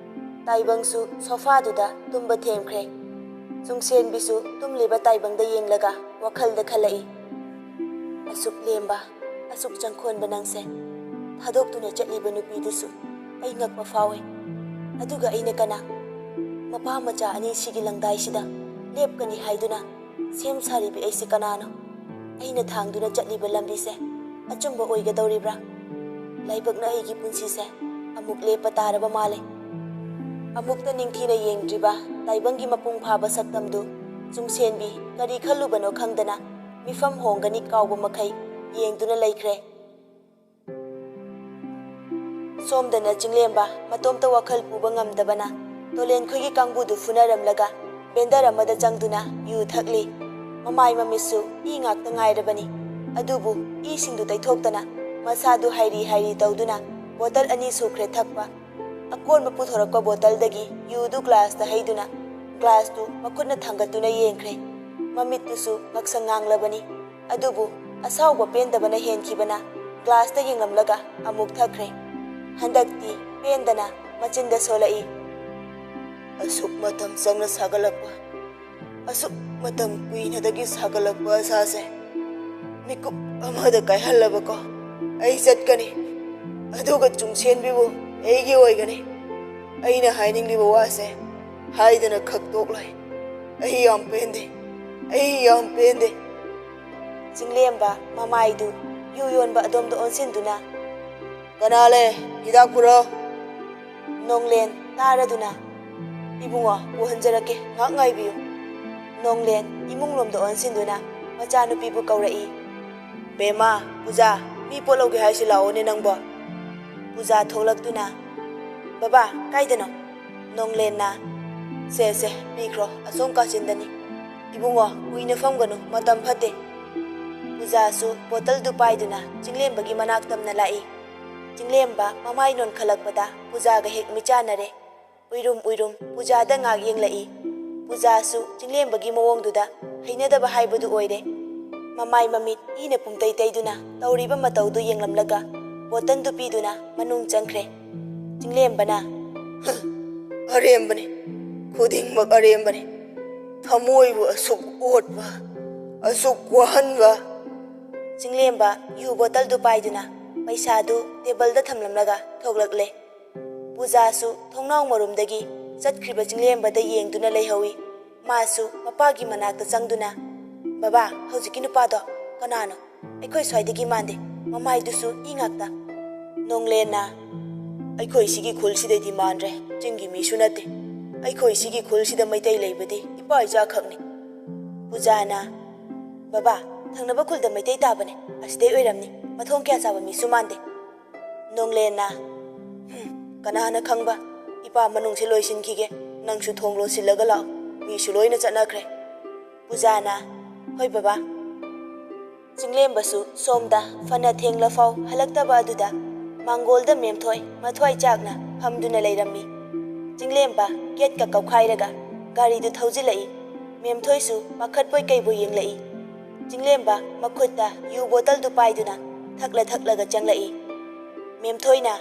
ꯇꯥꯏꯕꯪꯁꯨ ꯁꯣꯐꯥꯗꯨꯗ ꯇꯨꯝꯕ ꯊꯦꯝꯈ꯭ꯔꯦ꯫ ꯆꯨꯡꯁꯦꯟꯕꯤꯁꯨ ꯇꯨꯝꯂꯤꯕ ꯇꯥꯏꯕꯪꯗ ꯌꯦꯡꯂꯒ ꯋꯥꯈꯜꯗ ꯈꯜꯂꯛꯏ, "ꯑꯁꯨꯛ ꯂꯦꯝꯕ, ꯑꯁꯨꯛ ꯆꯪꯈꯣꯟꯕ ꯅꯪꯁꯦ ꯊꯥꯗꯣꯛꯇꯨꯅ ꯆꯠꯂꯤꯕ ꯅꯨꯄꯤꯗꯨꯁꯨ ꯑꯩ ꯉꯛꯄ ꯐꯥꯎꯏ꯫ ꯑꯗꯨꯒ ꯑꯩꯅ ꯀꯅꯥ? ꯃꯄꯥ ꯃꯆꯥ ꯑꯅꯤ ꯁꯤꯒꯤ ꯂꯪꯗꯥꯏꯁꯤꯗ ꯂꯦꯞꯀꯅꯤ ꯍꯥꯏꯗꯨꯅ ꯁꯦꯝ ꯁꯥꯔꯤꯕꯤ ꯑꯩꯁꯦ ꯀꯅꯥꯅꯣ? ꯑꯩꯅ ꯊꯥꯡꯗꯨꯅ ꯆꯠꯂꯤꯕ ꯂꯝꯕꯤꯁꯦ ꯑꯆꯨꯝꯕ ꯑꯣꯏꯒꯗꯧꯔꯤꯕ꯭ꯔꯥ? ꯂꯥꯏꯕꯛꯅ ꯑꯩꯒꯤ ꯄꯨꯟꯁꯤꯁꯦ ꯑꯃꯨꯛ ꯂꯦꯞꯄ ꯇꯥꯔꯕ ꯃꯥꯜꯂꯦ꯫" ꯑꯃꯨꯛꯇ ꯅꯤꯡꯊꯤꯅ ꯌꯦꯡꯗ꯭ꯔꯤꯕ ꯇꯥꯏꯕꯪꯒꯤ ꯃꯄꯨꯡ ꯐꯥꯕ ꯁꯛꯇꯝꯗꯨ ꯆꯨꯡꯁꯦꯟꯕꯤ ꯀꯔꯤ ꯈꯜꯂꯨꯕꯅꯣ ꯈꯪꯗꯅ ꯃꯤꯐꯝ ꯍꯣꯡꯒꯅꯤ ꯀꯥꯎꯕ ꯃꯈꯩ ꯌꯦꯡꯗꯨꯅ ꯂꯩꯈ꯭ꯔꯦ꯫ ꯁꯣꯝꯗꯅ ꯆꯤꯡꯂꯦꯝꯕ ꯃꯇꯣꯝꯇ ꯋꯥꯈꯜ ꯄꯨꯕ ꯉꯝꯗꯕꯅ ꯇꯣꯂꯦꯟꯈꯣꯏꯒꯤ ꯀꯥꯡꯕꯨꯗꯨ ꯐꯨꯅꯔꯝꯂꯒ ꯕꯦꯟꯗꯔ ꯑꯃꯗ ꯆꯪꯗꯨꯅ ꯌꯨ ꯊꯛꯂꯤ꯫ ꯃꯃꯥꯏ ꯃꯃꯤꯠꯁꯨ ꯏ ꯉꯥꯛꯇ ꯉꯥꯏꯔꯕꯅꯤ꯫ ꯑꯗꯨꯕꯨ ꯏꯁꯤꯡꯗꯨ ꯇꯩꯊꯣꯛꯇꯅ ꯃꯁꯥꯗꯨ ꯍꯥꯏꯔꯤ ꯍꯥꯏꯔꯤ ꯇꯧꯗꯨꯅ ꯕꯣꯇꯜ ꯑꯅꯤ ꯁꯨꯈ꯭ꯔꯦ ꯊꯛꯄ꯫ ꯑꯀꯣꯟꯕ ꯄꯨꯊꯣꯔꯛꯄ ꯕꯣꯇꯜꯗꯒꯤ ꯌꯨꯗꯨ ꯒ꯭ꯂꯥꯁꯇ ꯍꯩꯗꯨꯅ ꯒ꯭ꯂꯥꯁꯇꯨ ꯃꯈꯨꯠꯅ ꯊꯥꯡꯒꯠꯇꯨꯅ ꯌꯦꯡꯈ꯭ꯔꯦ꯫ ꯃꯃꯤꯠꯇꯨꯁꯨ ꯉꯛꯁꯪ ꯉꯥꯡꯂꯕꯅꯤ꯫ ꯑꯗꯨꯕꯨ ꯑꯁꯥꯎꯕ ꯄꯦꯟꯗꯕꯅ ꯍꯦꯟꯈꯤꯕꯅ ꯒ꯭ꯂꯥꯁꯇ ꯌꯦꯡꯂꯝꯂꯒ ꯑꯃꯨꯛ ꯊꯛꯈ꯭ꯔꯦ꯫ ꯍꯟꯗꯛꯇꯤ ꯄꯦꯟꯗꯅ ꯃꯆꯤꯟꯗ ꯁꯣꯜꯂꯛꯏ, "ꯑꯁꯨꯛ ꯃꯇꯝ ꯆꯪꯅ ꯁꯥꯒꯠꯂꯛꯄ, ꯑꯁꯨꯛ ꯃꯇꯝ ꯀꯨꯏꯅꯗꯒꯤ ꯁꯥꯒꯠꯂꯛꯄ ꯑꯁꯥꯁꯦ ꯃꯤꯀꯨꯞ ꯑꯃꯗ ꯀꯥꯏꯍꯜꯂꯕꯀꯣ꯫ ꯑꯩ ꯆꯠꯀꯅꯤ꯫ ꯑꯗꯨꯒ ꯆꯨꯡꯁꯦꯟꯕꯤꯕꯨ ꯑꯩꯒꯤ ꯑꯣꯏꯒꯅꯤ꯫ ꯑꯩꯅ ꯍꯥꯏꯅꯤꯡꯂꯤꯕ ꯋꯥꯁꯦ ꯍꯥꯏꯗꯅ ꯈꯛ ꯇꯣꯛꯂꯣꯏ꯫ ꯑꯩ ꯌꯥꯝ ꯄꯦꯟꯗꯦ꯫ ꯑꯩ ꯌꯥꯝ ꯄꯦꯟꯗꯦ꯫" ꯆꯤꯡꯂꯦꯝꯕ ꯃꯃꯥꯏꯗꯨ ꯌꯨ ꯌꯣꯟꯕ ꯑꯗꯣꯝꯗ ꯑꯣꯟꯁꯤꯟꯗꯨꯅ, "ꯀꯅꯥ ꯂꯩ? ꯍꯤꯗꯥꯛ ꯄꯨꯔꯛꯑꯣ꯫" ꯅꯣꯡꯂꯦꯟ ꯇꯥꯔꯗꯨꯅ, "ꯏꯕꯨꯡꯉꯣ, ꯄꯨꯍꯟꯖꯔꯛꯀꯦ, ꯉꯥꯏꯍꯥꯛ ꯉꯥꯏꯕꯤꯌꯨ꯫" ꯅꯣꯡꯂꯦꯟ ꯏꯃꯨꯡꯂꯣꯝꯗ ꯑꯣꯟꯁꯤꯟꯗꯨꯅ ꯃꯆꯥꯅꯨꯄꯤꯕꯨ ꯀꯧꯔꯛꯏ꯫ "ꯕꯦꯝꯃ, ꯄꯨꯖꯥ, ꯃꯤ ꯄꯣꯠ ꯂꯧꯒꯦ ꯍꯥꯏꯁꯤ ꯂꯥꯛꯑꯣꯅꯦ ꯅꯪꯕꯣ꯫" ꯄꯨꯖꯥ ꯊꯣꯛꯂꯛꯇꯨꯅ, "ꯕꯕꯥ, ꯀꯥꯏꯗꯅꯣ?" ꯅꯣꯡꯂꯦꯟꯅ, "ꯁꯦ, ꯁꯦ, ꯄꯤꯈ꯭ꯔꯣ, ꯑꯁꯣꯝ ꯀꯥꯆꯤꯟꯗꯅꯤ꯫ ꯏꯕꯨꯡꯉꯣ, ꯀꯨꯏꯅ ꯐꯝꯒꯅꯨ, ꯃꯇꯝ ꯐꯠꯇꯦ꯫ ꯄꯨꯖꯥꯁꯨ ꯕꯣꯇꯜꯗꯨ ꯄꯥꯏꯗꯨꯅ ꯆꯤꯡꯂꯦꯝꯕꯒꯤ ꯃꯅꯥꯛ ꯇꯝꯅ ꯂꯥꯛꯏ꯫ ꯆꯤꯡꯂꯦꯝꯕ ꯃꯃꯥꯏ ꯅꯣꯟꯈꯠꯂꯛꯄꯗ ꯄꯨꯖꯥꯒ ꯍꯦꯛ ꯃꯤꯆꯥꯟꯅꯔꯦ꯫ ꯎꯏꯔꯨꯝ ꯎꯏꯔꯨꯝ ꯄꯨꯖꯥꯗ ꯉꯥꯛ ꯌꯦꯡꯂꯛꯏ꯫ ꯄꯨꯖꯥꯁꯨ ꯆꯤꯡꯂꯦꯝꯕꯒꯤ ꯃꯑꯣꯡꯗꯨꯗ ꯍꯩꯅꯗꯕ ꯍꯥꯏꯕꯗꯨ ꯑꯣꯏꯔꯦ꯫ ꯃꯃꯥꯏ ꯃꯃꯤꯠ ꯏꯅ ꯄꯨꯝꯇꯩ ꯇꯩꯗꯨꯅ ꯇꯧꯔꯤꯕ ꯃꯇꯧꯗꯨ ꯌꯦꯡꯂꯝꯂꯒ ꯕꯣꯇꯜꯗꯨ ꯄꯤꯗꯨꯅ ꯃꯅꯨꯡ ꯆꯪꯈ꯭ꯔꯦ꯫ ꯆꯤꯡꯂꯦꯝꯕꯅ, "ꯑꯔꯦꯝꯕꯅꯤ, ꯈꯨꯗꯤꯡꯃꯛ ꯑꯔꯦꯝꯕꯅꯤ꯫ ꯊꯃꯣꯏꯕꯨ ꯑꯁꯨꯛ ꯑꯣꯠꯄ, ꯑꯁꯨꯛ ꯋꯥꯍꯟꯕ꯫" ꯆꯤꯡꯂꯦꯝꯕ ꯌꯨ ꯕꯣꯇꯜꯗꯨ ꯄꯥꯏꯗꯨꯅ ꯄꯩꯁꯥꯗꯨ ꯇꯦꯕꯜꯗ ꯊꯝꯂꯝꯂꯒ ꯊꯣꯛꯂꯛꯂꯦ꯫ ꯄꯨꯖꯥꯁꯨ ꯊꯣꯡꯅꯥꯎ ꯃꯔꯨꯝꯗꯒꯤ ꯆꯠꯈ꯭ꯔꯤꯕ ꯆꯤꯡꯂꯦꯝꯕꯗ ꯌꯦꯡꯗꯨꯅ ꯂꯩꯍꯧꯏ꯫ ꯃꯥꯁꯨ ꯃꯄꯥꯒꯤ ꯃꯅꯥꯛꯇ ꯆꯪꯗꯨꯅ, "ꯕꯕꯥ, ꯍꯧꯖꯤꯛꯀꯤ ꯅꯨꯄꯥꯗꯣ ꯀꯅꯥꯅꯣ? ꯑꯩꯈꯣꯏ ꯁ꯭ꯋꯥꯏꯗꯒꯤ ꯃꯥꯟꯗꯦ, ꯃꯃꯥꯏꯗꯨꯁꯨ ꯏ ꯉꯥꯛꯇ꯫" ꯅꯣꯡꯂꯦꯟꯅ, "ꯑꯩꯈꯣꯏ ꯁꯤꯒꯤ ꯈꯨꯜꯁꯤꯗꯩꯗꯤ ꯃꯥꯟꯗ꯭ꯔꯦ, ꯆꯤꯡꯒꯤ ꯃꯤꯁꯨ ꯅꯠꯇꯦ꯫ ꯑꯩꯈꯣꯏ ꯁꯤꯒꯤ ꯈꯨꯜꯁꯤꯗ ꯃꯩꯇꯩ ꯂꯩꯕꯗꯤ ꯏꯄꯥ ꯏꯆꯥ ꯈꯛꯅꯤ꯫" ꯄꯨꯖꯥꯅ, "ꯕꯕꯥ, ꯊꯪꯅꯕ ꯈꯨꯜꯗ ꯃꯩꯇꯩ ꯇꯥꯕꯅꯦ, ꯑꯁꯤꯗꯩ ꯑꯣꯏꯔꯝꯅꯤ, ꯃꯊꯣꯡ ꯀꯌꯥ ꯆꯥꯕ ꯃꯤꯁꯨ ꯃꯥꯟꯗꯦ꯫" ꯅꯣꯡꯂꯦꯟꯅ, "ꯍꯨꯝ, ꯀꯅꯥꯅ ꯈꯪꯕ? ꯏꯄꯥ ꯃꯅꯨꯡꯁꯦ ꯂꯣꯏꯁꯤꯟꯈꯤꯒꯦ, ꯅꯪꯁꯨ ꯊꯣꯡ ꯂꯣꯟꯁꯤꯜꯂꯒ ꯂꯥꯛꯑꯣ, ꯃꯤꯁꯨ ꯂꯣꯏꯅ ꯆꯠꯅꯈ꯭ꯔꯦ꯫" ꯄꯨꯖꯥꯅ, "ꯍꯣꯏ ꯕꯕꯥ꯫" ꯆꯤꯡꯂꯦꯝꯕꯁꯨ ꯁꯣꯝꯗ ꯐꯅ ꯊꯦꯡꯂꯐꯥꯎ ꯍꯜꯂꯛꯇꯕ ꯑꯗꯨꯗ ꯃꯥꯡꯒꯣꯜꯗ ꯃꯦꯝꯊꯣꯏ ꯃꯊ꯭ꯋꯥꯏ ꯆꯥꯛꯅ ꯐꯝꯗꯨꯅ ꯂꯩꯔꯝꯃꯤ꯫ ꯆꯤꯡꯂꯦꯝꯕ ꯒꯦꯠꯀ ꯀꯧꯈꯥꯏꯔꯒ ꯒꯥꯔꯤꯗꯨ ꯊꯧꯖꯤꯜꯂꯛꯏ꯫ ꯃꯦꯝꯊꯣꯏꯁꯨ ꯄꯥꯈꯠꯄꯣꯏ ꯀꯩꯕꯣꯏ ꯌꯦꯡꯂꯛꯏ꯫ ꯆꯤꯡꯂꯦꯝꯕ ꯃꯈꯨꯠꯇ ꯌꯨ ꯕꯣꯇꯜꯗꯨ ꯄꯥꯏꯗꯨꯅ ꯊꯛꯂ ꯊꯛꯂꯒ ꯆꯪꯂꯛꯏ꯫ ꯃꯦꯝꯊꯣꯏꯅ,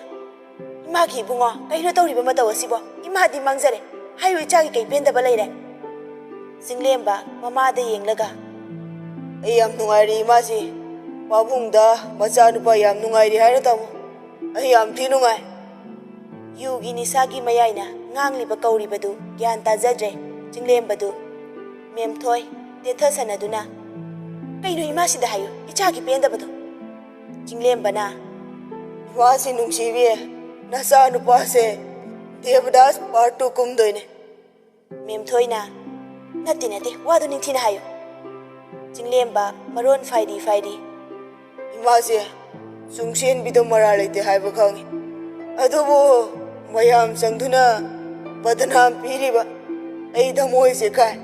"ꯏꯃꯥꯒꯤ ꯏꯕꯨꯡꯉꯣ, ꯀꯩꯅꯣ ꯇꯧꯔꯤꯕ ꯃꯇꯧ ꯑꯁꯤꯕꯣ? ꯏꯃꯥꯗꯤ ꯃꯥꯡꯖꯔꯦ꯫ ꯍꯥꯏꯌꯨ, ꯏꯆꯥꯒꯤ ꯀꯩ ꯄꯦꯟꯗꯕ ꯂꯩꯔꯦ?" ꯆꯤꯡꯂꯦꯝꯕ ꯃꯃꯥꯗ ꯌꯦꯡꯂꯒ, "ꯑꯩ ꯌꯥꯝ ꯅꯨꯡꯉꯥꯏꯔꯤ ꯏꯃꯥꯁꯤ꯫ ꯄꯥꯕꯨꯡꯗ ꯃꯆꯥꯅꯨꯄꯥ ꯌꯥꯝ ꯅꯨꯡꯉꯥꯏꯔꯤ ꯍꯥꯏꯅ ꯇꯝꯃꯨ꯫ ꯑꯩ ꯌꯥꯝ ꯊꯤ ꯅꯨꯡꯉꯥꯏ꯫" ꯌꯨꯒꯤ ꯅꯤꯁꯥꯒꯤ ꯃꯌꯥꯏꯅ ꯉꯥꯡꯂꯤꯕ ꯀꯧꯔꯤꯕꯗꯨ ꯒ꯭ꯌꯥꯟ ꯇꯥꯖꯗ꯭ꯔꯦ꯫ ꯆꯤꯡꯂꯦꯝꯕꯗꯨ, ꯃꯦꯝꯊꯣꯏ, ꯇꯦꯊ ꯁꯥꯟꯅꯗꯨꯅ, "ꯀꯩꯅꯣ ꯏꯃꯥꯁꯤꯗ ꯍꯥꯏꯌꯨ, ꯏꯆꯥꯒꯤ ꯄꯦꯟꯗꯕꯗꯣ?" ꯆꯤꯡꯂꯦꯝꯕꯅ, "ꯏꯃꯥꯁꯤ ꯅꯨꯡꯁꯤꯕꯤ, ꯅꯆꯥ ꯅꯨꯄꯥꯁꯦ ꯗꯦꯕꯗꯥꯁ part two ꯀꯨꯝꯗꯣꯏꯅꯦ꯫" ꯃꯦꯝꯊꯣꯏꯅ, "ꯅꯠꯇꯦ, ꯅꯠꯇꯦ, ꯋꯥꯗꯨ ꯅꯤꯡꯊꯤꯅ ꯍꯥꯏꯌꯨ꯫" ꯆꯤꯡꯂꯦꯝꯕ ꯃꯔꯣꯟ ꯐꯥꯏꯔꯤ ꯐꯥꯏꯔꯤ, "ꯏꯃꯥꯁꯦ ꯆꯨꯡꯁꯦꯟꯕꯤꯗꯣ ꯃꯔꯥꯜ ꯂꯩꯇꯦ ꯍꯥꯏꯕ ꯈꯪꯉꯤ, ꯑꯗꯨꯕꯨ ꯃꯌꯥꯝ ꯆꯪꯗꯨꯅ ꯕꯗꯅꯥꯝ ꯄꯤꯔꯤꯕ ꯑꯩ ꯊꯃꯣꯏꯁꯦ ꯀꯥꯏ꯫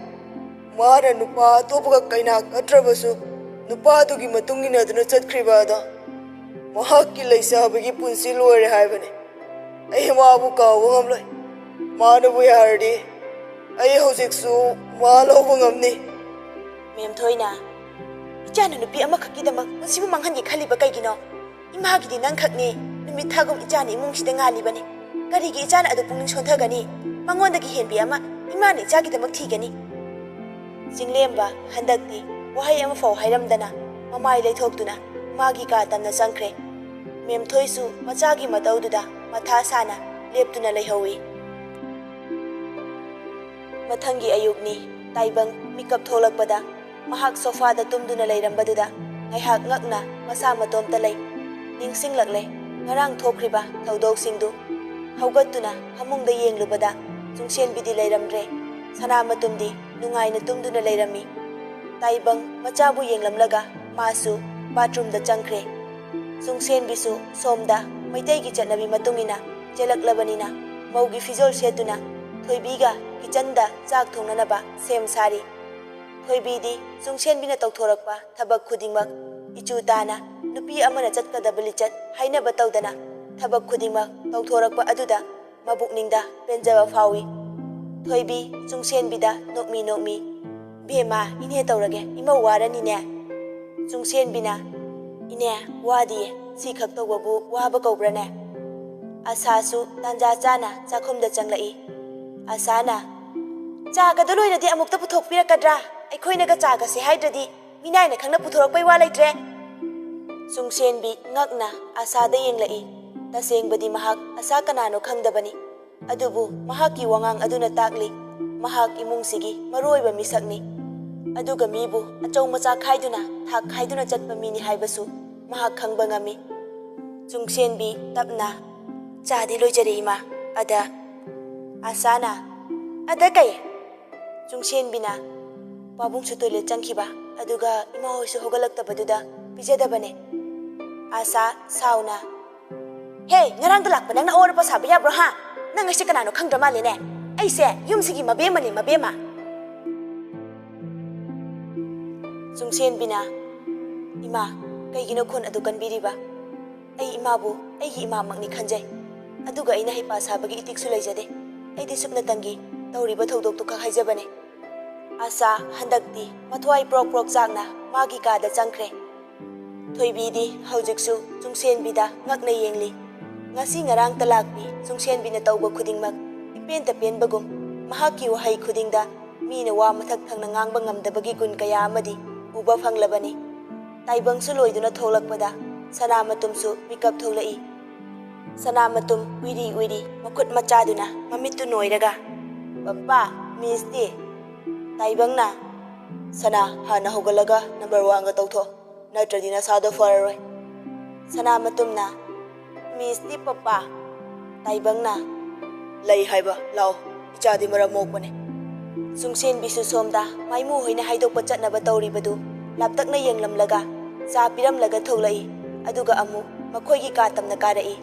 ꯃꯥꯅ ꯅꯨꯄꯥ ꯑꯇꯣꯞꯄꯒ ꯀꯩꯅꯥ ꯀꯠꯇ꯭ꯔꯕꯁꯨ ꯅꯨꯄꯥꯗꯨꯒꯤ ꯃꯇꯨꯡ ꯏꯟꯅꯗꯨꯅ ꯆꯠꯈ꯭ꯔꯤꯕ ꯑꯗꯣ ꯃꯍꯥꯛꯀꯤ ꯂꯩꯁꯥꯕꯤꯒꯤ ꯄꯨꯟꯁꯤ ꯂꯣꯏꯔꯦ ꯍꯥꯏꯕꯅꯤ꯫ ꯑꯩ ꯃꯥꯕꯨ ꯀꯥꯎꯕ ꯉꯝꯂꯣꯏ꯫ ꯃꯥꯅꯕꯨ ꯌꯥꯔꯗꯤ ꯑꯩ ꯍꯧꯖꯤꯛꯁꯨ ꯃꯥ ꯂꯧꯕ ꯉꯝꯅꯤ꯫ ꯃꯦꯝꯊꯣꯏꯅ, "ꯏꯆꯥꯅ ꯅꯨꯄꯤ ꯑꯃꯈꯛꯀꯤꯗꯃꯛ ꯄꯨꯟꯁꯤꯕꯨ ꯃꯥꯡꯍꯟꯒꯦ ꯈꯜꯂꯤꯕ ꯀꯩꯒꯤꯅꯣ? ꯏꯃꯥꯒꯤꯗꯤ ꯅꯪꯈꯛꯅꯤ꯫ ꯅꯨꯃꯤꯠ ꯊꯥꯒꯨꯝ ꯏꯆꯥꯅ ꯏꯃꯨꯡꯁꯤꯗ ꯉꯥꯜꯂꯤꯕꯅꯤ꯫ ꯀꯔꯤꯒꯤ ꯏꯆꯥꯅ ꯑꯗꯨ ꯄꯨꯛꯅꯤꯡ ꯁꯣꯟꯊꯒꯅꯤ? ꯃꯉꯣꯟꯗꯒꯤ ꯍꯦꯟꯕꯤ ꯑꯃ ꯏꯃꯥꯅ ꯏꯆꯥꯒꯤꯗꯃꯛ ꯊꯤꯒꯅꯤ?" ꯆꯤꯡꯂꯦꯝꯕ ꯍꯟꯗꯛꯇꯤ ꯋꯥꯍꯩ ꯑꯃꯐꯥꯎ ꯍꯥꯏꯔꯝꯗꯅ ꯃꯃꯥꯏ ꯂꯩꯊꯣꯛꯇꯨꯅ ꯃꯥꯒꯤ ꯀꯥ ꯇꯝꯅ ꯆꯪꯈ꯭ꯔꯦ꯫ ꯃꯦꯝꯊꯣꯏꯁꯨ ꯃꯆꯥꯒꯤ ꯃꯇꯧꯗꯨꯗ ꯃꯊꯥ ꯁꯥꯅ ꯂꯦꯞꯇꯨꯅ ꯂꯩꯍꯧꯏ꯫ ꯃꯊꯪꯒꯤ ꯑꯌꯨꯛꯅꯤ꯫ ꯇꯥꯏꯕꯪ ꯃꯤꯀꯞ ꯊꯣꯛꯂꯛꯄꯗ ꯃꯍꯥꯛ ꯁꯣꯐꯥꯗ ꯇꯨꯝꯗꯨꯅ ꯂꯩꯔꯝꯕꯗꯨꯗ ꯉꯥꯏꯍꯥꯛ ꯉꯛꯅ ꯃꯁꯥ ꯃꯇꯣꯝꯇ ꯂꯩ꯫ ꯅꯤꯡꯁꯤꯡꯂꯛꯂꯦ ꯉꯔꯥꯡ ꯊꯣꯛꯈ꯭ꯔꯤꯕ ꯊꯧꯗꯣꯛꯁꯤꯡꯗꯨ꯫ ꯍꯧꯒꯠꯇꯨꯅ ꯐꯃꯨꯡꯗ ꯌꯦꯡꯂꯨꯕꯗ ꯆꯨꯡꯁꯦꯟꯕꯤꯗꯤ ꯂꯩꯔꯝꯗ꯭ꯔꯦ꯫ ꯁꯅꯥꯃꯇꯨꯝꯗꯤ ꯅꯨꯡꯉꯥꯏꯅ ꯇꯨꯝꯗꯨꯅ ꯂꯩꯔꯝꯃꯤ꯫ ꯇꯥꯏꯕꯪ ꯃꯆꯥꯕꯨ ꯌꯦꯡꯂꯝꯂꯒ ꯃꯥꯁꯨ ꯕꯥꯊꯔꯨꯝꯗ ꯆꯪꯈ꯭ꯔꯦ꯫ ꯆꯨꯡꯁꯦꯟꯕꯤꯁꯨ ꯁꯣꯝꯗ ꯃꯩꯇꯩꯒꯤ ꯆꯠꯅꯕꯤ ꯃꯇꯨꯡ ꯏꯟꯅ ꯆꯦꯜꯂꯛꯂꯕꯅꯤꯅ ꯃꯧꯒꯤ ꯐꯤꯖꯣꯜ ꯁꯦꯠꯇꯨꯅ ꯊꯣꯏꯕꯤꯒ ꯀꯤꯆꯟꯗ ꯆꯥꯛ ꯊꯣꯡꯅꯅꯕ ꯁꯦꯝ ꯁꯥꯔꯤ꯫ ꯊꯣꯏꯕꯤꯗꯤ ꯆꯨꯡꯁꯦꯟꯕꯤꯅ ꯇꯧꯊꯣꯔꯛꯄ ꯊꯕꯛ ꯈꯨꯗꯤꯡꯃꯛ ꯏꯆꯨ ꯇꯥꯅ ꯅꯨꯄꯤ ꯑꯃꯅ ꯆꯠꯀꯗꯕ ꯂꯤꯆꯠ ꯍꯥꯏꯅꯕ ꯇꯧꯗꯅ ꯊꯕꯛ ꯈꯨꯗꯤꯡꯃꯛ ꯇꯧꯊꯣꯔꯛꯄ ꯑꯗꯨꯗ ꯃꯕꯨꯛꯅꯤꯡꯗ ꯄꯦꯟꯖꯕ ꯐꯥꯎꯏ꯫ ꯊꯣꯏꯕꯤ ꯆꯨꯡꯁꯦꯟꯕꯤꯗ ꯅꯣꯛꯃꯤ ꯅꯣꯛꯃꯤ, "ꯕꯦꯝꯃ, ꯏꯅꯦ ꯇꯧꯔꯒꯦ, ꯏꯃꯧ ꯋꯥꯔꯅꯤꯅꯦ?" ꯆꯨꯡꯁꯦꯟꯕꯤꯅ, "ꯏꯅꯦ, ꯋꯥꯗꯤꯌꯦ, ꯁꯤꯈꯛ ꯇꯧꯕꯕꯨ ꯋꯥꯕ ꯀꯧꯕ꯭ꯔꯅꯦ?" ꯑꯁꯥꯁꯨ ꯇꯥꯟꯖꯥ ꯆꯥꯅ ꯆꯥꯛꯈꯨꯝꯗ ꯆꯪꯂꯛꯏ꯫ ꯑꯁꯥꯅ, "ꯆꯥꯒꯗꯣ ꯂꯣꯏꯔꯗꯤ ꯑꯃꯨꯛꯇ ꯄꯨꯊꯣꯛꯄꯤꯔꯛꯀꯗ꯭ꯔꯥ? ꯑꯩꯈꯣꯏꯅꯒ ꯆꯥꯒꯁꯦ ꯍꯥꯏꯗ꯭ꯔꯗꯤ ꯃꯤꯅꯥꯏꯅ ꯈꯪꯅ ꯄꯨꯊꯣꯔꯛꯄꯩ ꯋꯥ ꯂꯩꯇ꯭ꯔꯦ?" ꯆꯨꯡꯁꯦꯟꯕꯤ ꯉꯛꯅ ꯑꯁꯥꯗ ꯌꯦꯡꯂꯛꯏ꯫ ꯇꯁꯦꯡꯕꯗꯤ ꯃꯍꯥꯛ ꯑꯁꯥ ꯀꯅꯥꯅꯣ ꯈꯪꯗꯕꯅꯤ꯫ ꯑꯗꯨꯕꯨ ꯃꯍꯥꯛꯀꯤ ꯋꯥꯉꯥꯡ ꯑꯗꯨꯅ ꯇꯥꯛꯂꯤ, ꯃꯍꯥꯛ ꯏꯃꯨꯡꯁꯤꯒꯤ ꯃꯔꯨꯑꯣꯏꯕ ꯃꯤꯁꯛꯅꯤ꯫ ꯑꯗꯨꯒ ꯃꯤꯕꯨ ꯑꯆꯧ ꯃꯆꯥ ꯈꯥꯏꯗꯨꯅ, ꯊꯥꯛ ꯈꯥꯏꯗꯨꯅ ꯆꯠꯄ ꯃꯤꯅꯤ ꯍꯥꯏꯕꯁꯨ ꯃꯍꯥꯛ ꯈꯪꯕ ꯉꯝꯃꯤ꯫ ꯆꯨꯡꯁꯦꯟꯕꯤ ꯇꯞꯅ, "ꯆꯥꯗꯤ ꯂꯣꯏꯖꯔꯦ, ꯏꯃꯥ꯫ ꯑꯗ?" ꯑꯁꯥꯅ, "ꯑꯗ ꯀꯩ?" ꯆꯨꯡꯁꯦꯟꯕꯤꯅ, "ꯄꯥꯕꯨꯡꯁꯨ ꯇꯣꯏꯂꯦꯠ ꯆꯪꯈꯤꯕ, ꯑꯗꯨꯒ ꯏꯃꯥ ꯍꯣꯏꯁꯨ ꯍꯧꯒꯠꯂꯛꯇꯕꯗꯨꯗ ꯄꯤꯖꯗꯕꯅꯦ꯫" ꯑꯁꯥ ꯁꯥꯎꯅ, "ꯍꯦ, ꯉꯔꯥꯡꯗ ꯂꯥꯛꯄ ꯅꯪꯅ ꯑꯋꯥꯠ ꯑꯄꯥ ꯁꯥꯕ ꯌꯥꯕ꯭ꯔꯣ, ꯍꯥ? ꯅꯪ ꯑꯩꯁꯦ ꯀꯅꯥꯅꯣ ꯈꯪꯗ꯭ꯔ ꯃꯥꯜꯂꯦꯅꯦ? ꯑꯩꯁꯦ ꯌꯨꯝꯁꯤꯒꯤ ꯃꯕꯦꯝꯃꯅꯤ, ꯃꯕꯦꯝꯃ꯫" ꯆꯨꯡꯁꯦꯟꯕꯤꯅ, "ꯏꯃꯥ, ꯀꯩꯒꯤꯅꯣ ꯈꯣꯟ ꯑꯗꯨ ꯀꯟꯕꯤꯔꯤꯕ? ꯑꯩ ꯏꯃꯥꯕꯨ ꯑꯩꯒꯤ ꯏꯃꯥꯃꯛꯅꯤ ꯈꯟꯖꯩ꯫ ꯑꯗꯨꯒ ꯑꯩꯅ ꯍꯩꯄꯥ ꯁꯥꯕꯒꯤ ꯏꯇꯤꯛꯁꯨ ꯂꯩꯖꯗꯦ꯫ ꯑꯩꯗꯤ ꯁꯨꯞꯅꯇꯪꯒꯤ ꯇꯧꯔꯤꯕ ꯊꯧꯗꯣꯛꯇꯨ ꯈꯛ ꯍꯥꯏꯖꯕꯅꯦ꯫" ꯑꯥꯁꯥ ꯍꯟꯗꯛꯇꯤ ꯃꯊ꯭ꯋꯥꯏ ꯄ꯭ꯔꯣꯛ ꯄ꯭ꯔꯣꯛ ꯆꯥꯛꯅ ꯃꯥꯒꯤ ꯀꯥꯗ ꯆꯪꯈ꯭ꯔꯦ꯫ ꯊꯣꯏꯕꯤꯗꯤ ꯍꯧꯖꯤꯛꯁꯨ ꯆꯨꯡꯁꯦꯟꯕꯤꯗ ꯉꯛꯅ ꯌꯦꯡꯂꯤ꯫ ꯉꯁꯤ ꯉꯔꯥꯡꯇ ꯂꯥꯛꯄꯤ ꯆꯨꯡꯁꯦꯟꯕꯤꯅ ꯇꯧꯕ ꯈꯨꯗꯤꯡꯃꯛ ꯏꯄꯦꯟꯇ ꯄꯦꯟꯕꯒꯨꯝ, ꯃꯍꯥꯛꯀꯤ ꯋꯥꯍꯩ ꯈꯨꯗꯤꯡꯗ ꯃꯤꯅ ꯋꯥ ꯃꯊꯛ ꯊꯪꯅ ꯉꯥꯡꯕ ꯉꯝꯗꯕꯒꯤ ꯒꯨꯟ ꯀꯌꯥ ꯑꯃꯗꯤ ꯎꯕ ꯐꯪꯂꯕꯅꯤ꯫ ꯇꯥꯏꯕꯪꯁꯨ ꯂꯣꯏꯗꯨꯅ ꯊꯣꯛꯂꯛꯄꯗ ꯁꯅꯥꯃꯇꯨꯝꯁꯨ ꯃꯤꯀꯞ ꯊꯣꯛꯂꯛꯏ꯫ ꯁꯅꯥꯃꯇꯨꯝ ꯎꯏꯔꯤ ꯎꯏꯔꯤ ꯃꯈꯨꯠ ꯃꯆꯥꯗꯨꯅ ꯃꯃꯤꯠꯇꯨ ꯅꯣꯏꯔꯒ, "ꯄꯄꯥ, ꯃꯤꯁꯇꯤ?" ꯇꯥꯏꯕꯪꯅ, "ꯁꯅꯥ, ꯍꯥꯟꯅ ꯍꯧꯒꯠꯂꯒ ꯅꯝꯕꯔ ꯋꯥꯟꯒ ꯇꯧꯊꯣꯛ, ꯅꯠꯇ꯭ꯔꯗꯤ ꯅꯁꯥꯗꯣ ꯐꯔꯔꯣꯏ꯫" ꯁꯅꯥꯃꯇꯨꯝꯅ, "ꯃꯤꯁꯇꯤ ꯄꯄꯥ?" ꯇꯥꯏꯕꯪꯅ, "ꯂꯩ ꯍꯥꯏꯕ, ꯂꯥꯛꯑꯣ, ꯏꯆꯥꯗꯤ ꯃꯔꯝ ꯃꯣꯛꯄꯅꯦ꯫" ꯆꯨꯡꯁꯦꯟꯕꯤꯁꯨ ꯁꯣꯝꯗ ꯃꯥꯏꯃꯨ ꯍꯣꯏꯅ ꯍꯥꯏꯗꯣꯛꯄ ꯆꯠꯅꯕ ꯇꯧꯔꯤꯕꯗꯨ ꯂꯥꯞꯇꯛꯅ ꯌꯦꯡꯂꯝꯂꯒ ꯆꯥ ꯄꯤꯔꯝꯂꯒ ꯊꯣꯛꯂꯛꯏ꯫ ꯑꯗꯨꯒ ꯑꯃꯨꯛ ꯃꯈꯣꯏꯒꯤ ꯀꯥ ꯇꯝꯅ ꯀꯥꯔꯛꯏ꯫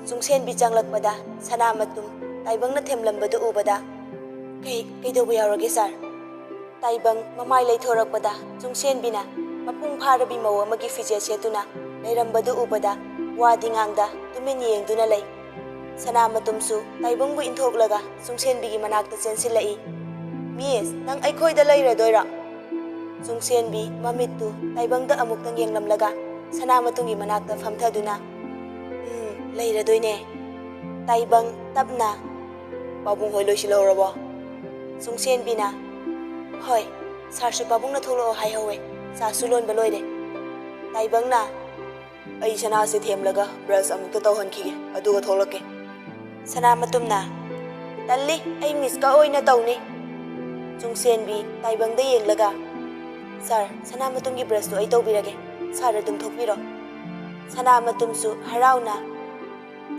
ꯆꯨꯡꯁꯦꯟꯕꯤ ꯆꯪꯂꯛꯄꯗ ꯁꯅꯥꯃꯇꯨꯝ ꯇꯥꯏꯕꯪꯅ ꯊꯦꯝꯂꯝꯕꯗꯨ ꯎꯕꯗ, "ꯀꯩ, ꯀꯩꯗꯧꯕ ꯌꯥꯎꯔꯒꯦ ꯁꯥꯔ?" ꯇꯥꯏꯕꯪ ꯃꯃꯥꯏ ꯂꯩꯊꯣꯔꯛꯄꯗ ꯆꯨꯡꯁꯦꯟꯕꯤꯅ ꯃꯄꯨꯡ ꯐꯥꯔꯕꯤ ꯃꯧ ꯑꯃꯒꯤ ꯐꯤꯖꯦꯠ ꯁꯦꯠꯇꯨꯅ ꯂꯩꯔꯝꯕꯗꯨ ꯎꯕꯗ ꯋꯥꯗꯤ ꯉꯥꯡꯗ ꯇꯨꯃꯤꯟ ꯌꯦꯡꯗꯨꯅ ꯂꯩ꯫ ꯁꯅꯥꯃꯇꯨꯝꯁꯨ ꯇꯥꯏꯕꯪꯕꯨ ꯏꯟꯊꯣꯛꯂꯒ ꯆꯨꯡꯁꯦꯟꯕꯤꯒꯤ ꯃꯅꯥꯛꯇ ꯆꯦꯟꯁꯤꯜꯂꯛꯏ꯫ "ꯃꯤꯁ, ꯅꯪ ꯑꯩꯈꯣꯏꯗ ꯂꯩꯔꯗꯣꯏꯔꯣ?" ꯆꯨꯡꯁꯦꯟꯕꯤ ꯃꯃꯤꯠꯇꯨ ꯇꯥꯏꯕꯪꯗ ꯑꯃꯨꯛꯇꯪ ꯌꯦꯡꯂꯝꯂꯒ ꯁꯅꯥꯃꯇꯨꯝꯒꯤ ꯃꯅꯥꯛꯇ ꯐꯝꯊꯗꯨꯅ, "ꯎꯝ, ꯂꯩꯔꯗꯣꯏꯅꯦ꯫" ꯇꯥꯏꯕꯪ ꯇꯞꯅ, "ꯄꯥꯕꯨꯡ ꯍꯣꯏ ꯂꯣꯏꯁꯤꯜꯍꯧꯔꯕꯣ?" ꯆꯨꯡꯁꯦꯟꯕꯤꯅ, "ꯍꯣꯏ, ꯁꯥꯔꯁꯨ ꯄꯥꯕꯨꯡꯅ ꯊꯣꯛꯂꯛꯑꯣ ꯍꯥꯏꯍꯧꯋꯦ, ꯆꯥꯁꯨ ꯂꯣꯟꯕ ꯂꯣꯏꯔꯦ꯫" ꯇꯥꯏꯕꯪꯅ, "ꯑꯩ ꯁꯅꯥꯁꯦ ꯊꯦꯝꯂꯒ ꯕ꯭ꯔꯁ ꯑꯃꯨꯛꯇ ꯇꯧꯍꯟꯈꯤꯒꯦ, ꯑꯗꯨꯒ ꯊꯣꯛꯂꯛꯀꯦ꯫" ꯁꯅꯥꯃꯇꯨꯝꯅ, "ꯇꯜꯂꯤ, ꯑꯩ ꯃꯤꯁꯀ ꯑꯣꯏꯅ ꯇꯧꯅꯤ꯫" ꯆꯨꯡꯁꯦꯟꯕꯤ ꯇꯥꯏꯕꯪꯗ ꯌꯦꯡꯂꯒ, "ꯁꯥꯔ, ꯁꯅꯥꯃꯇꯨꯝꯒꯤ ꯕ꯭ꯔꯁꯇꯨ ꯑꯩ ꯇꯧꯕꯤꯔꯒꯦ, ꯁꯥꯔ ꯑꯗꯨꯝ ꯊꯣꯛꯄꯤꯔꯣ꯫" ꯁꯅꯥꯃꯇꯨꯝꯁꯨ ꯍꯔꯥꯎꯅ,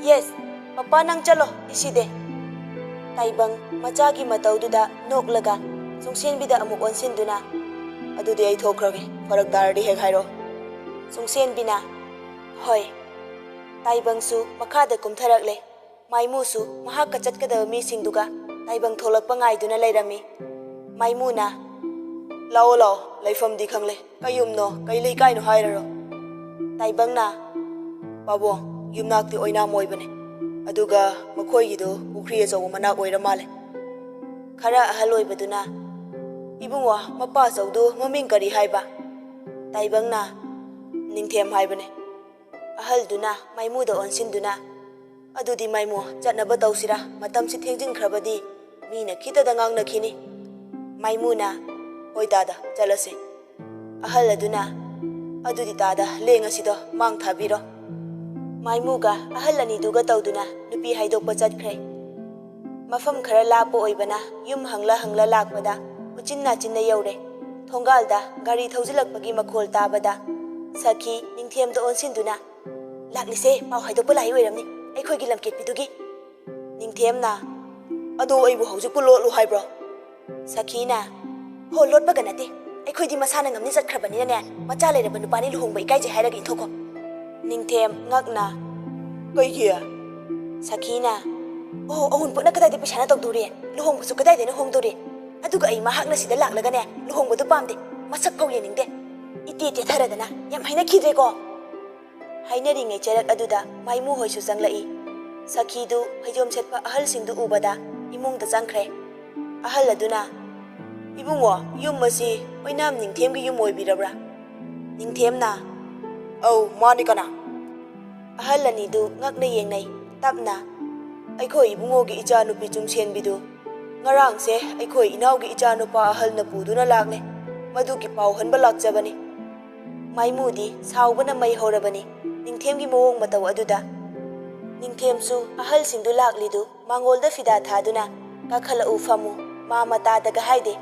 "ꯌꯦꯁ, ꯄꯄꯥ ꯅꯪ ꯆꯠꯂꯣ, ꯏꯁꯤꯗꯦ꯫" ꯇꯥꯏꯕꯪ ꯃꯆꯥꯒꯤ ꯃꯇꯧꯗꯨꯗ ꯅꯣꯛꯂꯒ ꯆꯨꯡꯁꯦꯟꯕꯤꯗ ꯑꯃꯨꯛ ꯑꯣꯟꯁꯤꯟꯗꯨꯅ, "ꯑꯗꯨꯗꯤ ꯑꯩ ꯊꯣꯛꯈ꯭ꯔꯒꯦ, ꯐꯔꯛ ꯇꯥꯔꯗꯤ ꯍꯦꯛ ꯍꯥꯏꯔꯛꯑꯣ꯫" ꯆꯨꯡꯁꯦꯟꯕꯤꯅ, "ꯍꯣꯏ꯫" ꯇꯥꯏꯕꯪꯁꯨ ꯃꯈꯥꯗ ꯀꯨꯝꯊꯔꯛꯂꯦ꯫ ꯃꯥꯏꯃꯨꯁꯨ ꯃꯍꯥꯛꯀ ꯆꯠꯀꯗꯕ ꯃꯤꯁꯤꯡꯗꯨꯒ ꯇꯥꯏꯕꯪ ꯊꯣꯛꯂꯛꯄ ꯉꯥꯏꯗꯨꯅ ꯂꯩꯔꯝꯃꯤ꯫ ꯃꯥꯏꯃꯨꯅ, "ꯂꯥꯛꯑꯣ, ꯂꯥꯛꯑꯣ, ꯂꯩꯐꯝꯗꯤ ꯈꯪꯂꯦ꯫ ꯀꯩ ꯌꯨꯝꯅꯣ, ꯀꯩ ꯂꯩꯀꯥꯏꯅꯣ ꯍꯥꯏꯔꯔꯣ?" ꯇꯥꯏꯕꯪꯅ, "ꯄꯥꯕꯨꯡ, ꯌꯨꯝꯅꯥꯛꯇꯤ ꯑꯣꯏꯅꯥꯝ ꯑꯣꯏꯕꯅꯦ, ꯑꯗꯨꯒ ꯃꯈꯣꯏꯒꯤꯗꯨ ꯄꯨꯈ꯭ꯔꯤ ꯑꯆꯧꯕ ꯃꯅꯥꯛ ꯑꯣꯏꯔ ꯃꯥꯜꯂꯦ꯫" ꯈꯔ ꯑꯍꯜ ꯑꯣꯏꯕꯗꯨꯅ, "ꯏꯕꯨꯡꯉꯣ, ꯃꯄꯥ ꯑꯆꯧꯗꯨ ꯃꯃꯤꯡ ꯀꯔꯤ ꯍꯥꯏꯕ?" ꯇꯥꯏꯕꯪꯅ, "ꯅꯤꯡꯊꯦꯝ ꯍꯥꯏꯕꯅꯦ꯫" ꯑꯍꯜꯗꯨꯅ ꯃꯥꯏꯃꯨꯗ ꯑꯣꯟꯁꯤꯟꯗꯨꯅ, "ꯑꯗꯨꯗꯤ ꯃꯥꯏꯃꯨ, ꯆꯠꯅꯕ ꯇꯧꯁꯤꯔꯥ? ꯃꯇꯝꯁꯤ ꯊꯦꯡꯖꯤꯟꯈ꯭ꯔꯕꯗꯤ ꯃꯤꯅ ꯈꯤꯇꯗ ꯉꯥꯡꯅꯈꯤꯅꯤ꯫" ꯃꯥꯏꯃꯨꯅ, "ꯍꯣꯏ ꯇꯥꯗ, ꯆꯠꯂꯁꯤ꯫" ꯑꯍꯜ ꯑꯗꯨꯅ, "ꯑꯗꯨꯗꯤ ꯇꯥꯗ, ꯂꯦꯡꯉꯁꯤꯗꯣ, ꯃꯥꯡ ꯊꯥꯕꯤꯔꯣ꯫" ꯃꯥꯏꯃꯨꯒ ꯑꯍꯜ ꯑꯅꯤꯗꯨꯒ ꯇꯧꯗꯨꯅ ꯅꯨꯄꯤ ꯍꯥꯏꯗꯣꯛꯄ ꯆꯠꯈ꯭ꯔꯦ꯫ ꯃꯐꯝ ꯈꯔ ꯂꯥꯞꯄ ꯑꯣꯏꯕꯅ ꯌꯨꯝ ꯍꯪꯂ ꯍꯪꯂ ꯂꯥꯛꯄꯗ ꯎꯆꯤꯟ ꯅꯥꯆꯤꯟꯅ ꯌꯧꯔꯦ꯫ ꯊꯣꯡꯒꯥꯜꯗ ꯒꯥꯔꯤ ꯊꯧꯖꯤꯜꯂꯛꯄꯒꯤ ꯃꯈꯣꯜ ꯇꯥꯕꯗ ꯁꯈꯤ ꯅꯤꯡꯊꯦꯝꯗ ꯑꯣꯟꯁꯤꯟꯗꯨꯅ, "ꯂꯥꯛꯂꯤꯁꯦ ꯄꯥꯎ ꯍꯥꯏꯗꯣꯛꯄ ꯂꯥꯛꯏ ꯑꯣꯏꯔꯝꯅꯤ, ꯑꯩꯈꯣꯏꯒꯤ ꯂꯝꯀꯦꯠꯄꯤꯗꯨꯒꯤ꯫" ꯅꯤꯡꯊꯦꯝꯅ, "ꯑꯗꯣ ꯑꯩꯕꯨ ꯍꯧꯖꯤꯛꯄꯨ ꯂꯣꯠꯂꯨ ꯍꯥꯏꯕ꯭ꯔꯣ?" ꯁꯈꯤꯅ, "ꯍꯣ, ꯂꯣꯠꯄꯒ ꯅꯠꯇꯦ, ꯑꯩꯈꯣꯏꯗꯤ ꯃꯁꯥꯅ ꯉꯝꯅꯤ ꯆꯠꯈ꯭ꯔꯕꯅꯤꯅꯅꯦ, ꯃꯆꯥ ꯂꯩꯔꯕ ꯅꯨꯄꯥꯅꯤ ꯂꯨꯍꯣꯡꯕ ꯏꯀꯥꯏꯖꯩ ꯍꯥꯏꯔꯒ ꯏꯟꯊꯣꯛꯈꯣ꯫" ꯅꯤꯡꯊꯦꯝ ꯉꯛꯅ, "ꯀꯩꯒꯤ?" ꯁꯈꯤꯅ, "ꯑꯣ, ꯑꯋꯨꯟꯄꯣꯠꯅ ꯀꯗꯥꯏꯗ ꯄꯩꯁꯥꯅ ꯇꯧꯗꯣꯔꯤ? ꯂꯨꯍꯣꯡꯕꯁꯨ ꯀꯗꯥꯏꯗꯅ ꯍꯣꯡꯗꯣꯔꯤ? ꯑꯗꯨꯒ ꯑꯩ ꯃꯍꯥꯛꯅ ꯁꯤꯗ ꯂꯥꯛꯂꯒꯅꯦ, ꯂꯨꯍꯣꯡꯕꯗꯨ ꯄꯥꯝꯗꯦ, ꯃꯁꯛ ꯐꯥꯎ ꯌꯦꯡꯅꯤꯡꯗꯦ꯫ ꯏꯇꯦ ꯇꯦꯊꯔꯗꯅ, ꯌꯥꯝ ꯍꯩꯅꯈꯤꯗ꯭ꯔꯦꯀꯣ?" ꯍꯥꯏꯅꯔꯤꯉꯩ ꯆꯔꯛ ꯑꯗꯨꯗ ꯃꯥꯏꯃꯨ ꯍꯣꯏꯁꯨ ꯆꯪꯂꯛꯏ꯫ ꯁꯈꯤꯗꯨ ꯐꯩꯖꯣꯝ ꯁꯦꯠꯄ ꯑꯍꯜꯁꯤꯡꯗꯨ ꯎꯕꯗ ꯏꯃꯨꯡꯗ ꯆꯪꯈ꯭ꯔꯦ꯫ ꯑꯍꯜ ꯑꯗꯨꯅ, "ꯏꯕꯨꯡꯉꯣ, ꯌꯨꯝ ꯑꯁꯤ ꯑꯣꯏꯅꯥꯝ ꯅꯤꯡꯊꯦꯝꯒꯤ ꯌꯨꯝ ꯑꯣꯏꯕꯤꯔꯕ꯭ꯔꯥ?" ꯅꯤꯡꯊꯦꯝꯅ, "ꯑꯧ, ꯃꯥꯅꯤ, ꯀꯅꯥ?" ꯑꯍꯜ ꯑꯅꯤꯗꯨ ꯉꯛꯅ ꯌꯦꯡꯅꯩ꯫ ꯇꯞꯅ, "ꯑꯩꯈꯣꯏ ꯏꯕꯨꯡꯉꯣꯒꯤ ꯏꯆꯥꯅꯨꯄꯤ ꯆꯨꯡꯁꯦꯟꯕꯤꯗꯨ ꯉꯔꯥꯡꯁꯦ ꯑꯩꯈꯣꯏ ꯏꯅꯥꯎꯒꯤ ꯏꯆꯥꯅꯨꯄꯥ ꯑꯍꯜꯅ ꯄꯨꯗꯨꯅ ꯂꯥꯛꯂꯦ꯫ ꯃꯗꯨꯒꯤ ꯄꯥꯎ ꯍꯟꯕ ꯂꯥꯛꯆꯕꯅꯤ꯫" ꯃꯥꯏꯃꯨꯗꯤ ꯁꯥꯎꯕꯅ ꯃꯩ ꯍꯧꯔꯕꯅꯤ꯫ ꯅꯤꯡꯊꯦꯝꯒꯤ ꯃꯑꯣꯡ ꯃꯇꯧ ꯑꯗꯨꯗ ꯅꯤꯡꯊꯦꯝꯁꯨ ꯑꯍꯜꯁꯤꯡꯗꯨ ꯂꯥꯛꯂꯤꯗꯨ ꯃꯥꯡꯒꯣꯜꯗ ꯐꯤꯗꯥ ꯊꯥꯗꯨꯅ, "ꯀꯥꯈꯠꯂꯛꯎ, ꯐꯝꯃꯨ, ꯃꯥ ꯃꯇꯥꯗꯒ ꯍꯥꯏꯗꯦ꯫"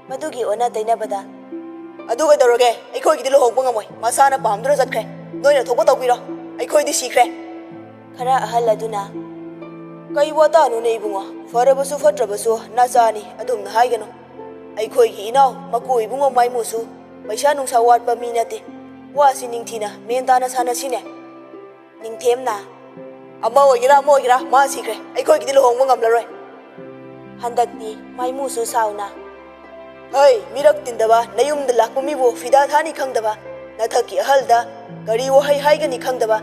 ꯃꯗꯨꯒꯤ ꯑꯣꯟꯅ ꯇꯩꯅꯕꯗ, "ꯑꯗꯨ ꯀꯩꯗꯧꯔꯒꯦ? ꯑꯩꯈꯣꯏꯒꯤꯗꯤ ꯂꯨꯍꯣꯡꯕ ꯉꯝꯃꯣꯏ꯫ ꯃꯁꯥꯅ ꯄꯥꯝꯗꯨꯅ ꯆꯠꯈ꯭ꯔꯦ꯫ ꯅꯣꯏꯅ ꯊꯣꯛꯄ ꯇꯧꯕꯤꯔꯣ꯫ ꯑꯩꯈꯣꯏꯗꯤ ꯁꯤꯈ꯭ꯔꯦ꯫" ꯈꯔ ꯑꯍꯜ ꯑꯗꯨꯅ, "ꯀꯩ ꯋꯥꯇꯥꯅꯣꯅꯦ ꯏꯕꯨꯡꯉꯣ? ꯐꯔꯕꯁꯨ ꯐꯠꯇ꯭ꯔꯕꯁꯨ ꯅꯆꯥꯅꯤ, ꯑꯗꯨꯝꯅ ꯍꯥꯏꯒꯅꯨ꯫ ꯑꯩꯈꯣꯏꯒꯤ ꯏꯅꯥꯎ ꯃꯀꯨ ꯏꯕꯨꯡꯉꯣ ꯃꯥꯏꯃꯨꯁꯨ ꯄꯩꯁꯥ ꯅꯨꯡꯁꯥ ꯋꯥꯠꯄ ꯃꯤ ꯅꯠꯇꯦ꯫ ꯋꯥꯁꯤ ꯅꯤꯡꯊꯤꯅ ꯃꯦꯟ ꯇꯥꯅ ꯁꯥꯟꯅꯁꯤꯅꯦ꯫" ꯅꯤꯡꯊꯦꯝꯅ, "ꯑꯃ ꯑꯣꯏꯒꯦꯔꯥ ꯑꯃ ꯑꯣꯏꯒꯦꯔꯥ, ꯃꯥ ꯁꯤꯈ꯭ꯔꯦ꯫ ꯑꯩꯈꯣꯏꯒꯤꯗꯤ ꯂꯨꯍꯣꯡꯕ ꯉꯝꯂꯔꯣꯏ꯫" ꯍꯟꯗꯛꯇꯤ ꯃꯥꯏꯃꯨꯁꯨ ꯁꯥꯎꯅ, ꯍꯩ, ꯃꯤꯔꯛ ꯇꯤꯟꯗꯕ, ꯅꯌꯨꯝꯗ ꯂꯥꯛꯄ ꯃꯤꯕꯨ ꯐꯤꯗꯥ ꯊꯥꯅꯤ ꯈꯪꯗꯕ, ꯅꯊꯛꯀꯤ ꯑꯍꯜꯗ ꯀꯔꯤ ꯋꯥꯍꯩ ꯍꯥꯏꯒꯅꯤ ꯈꯪꯗꯕ,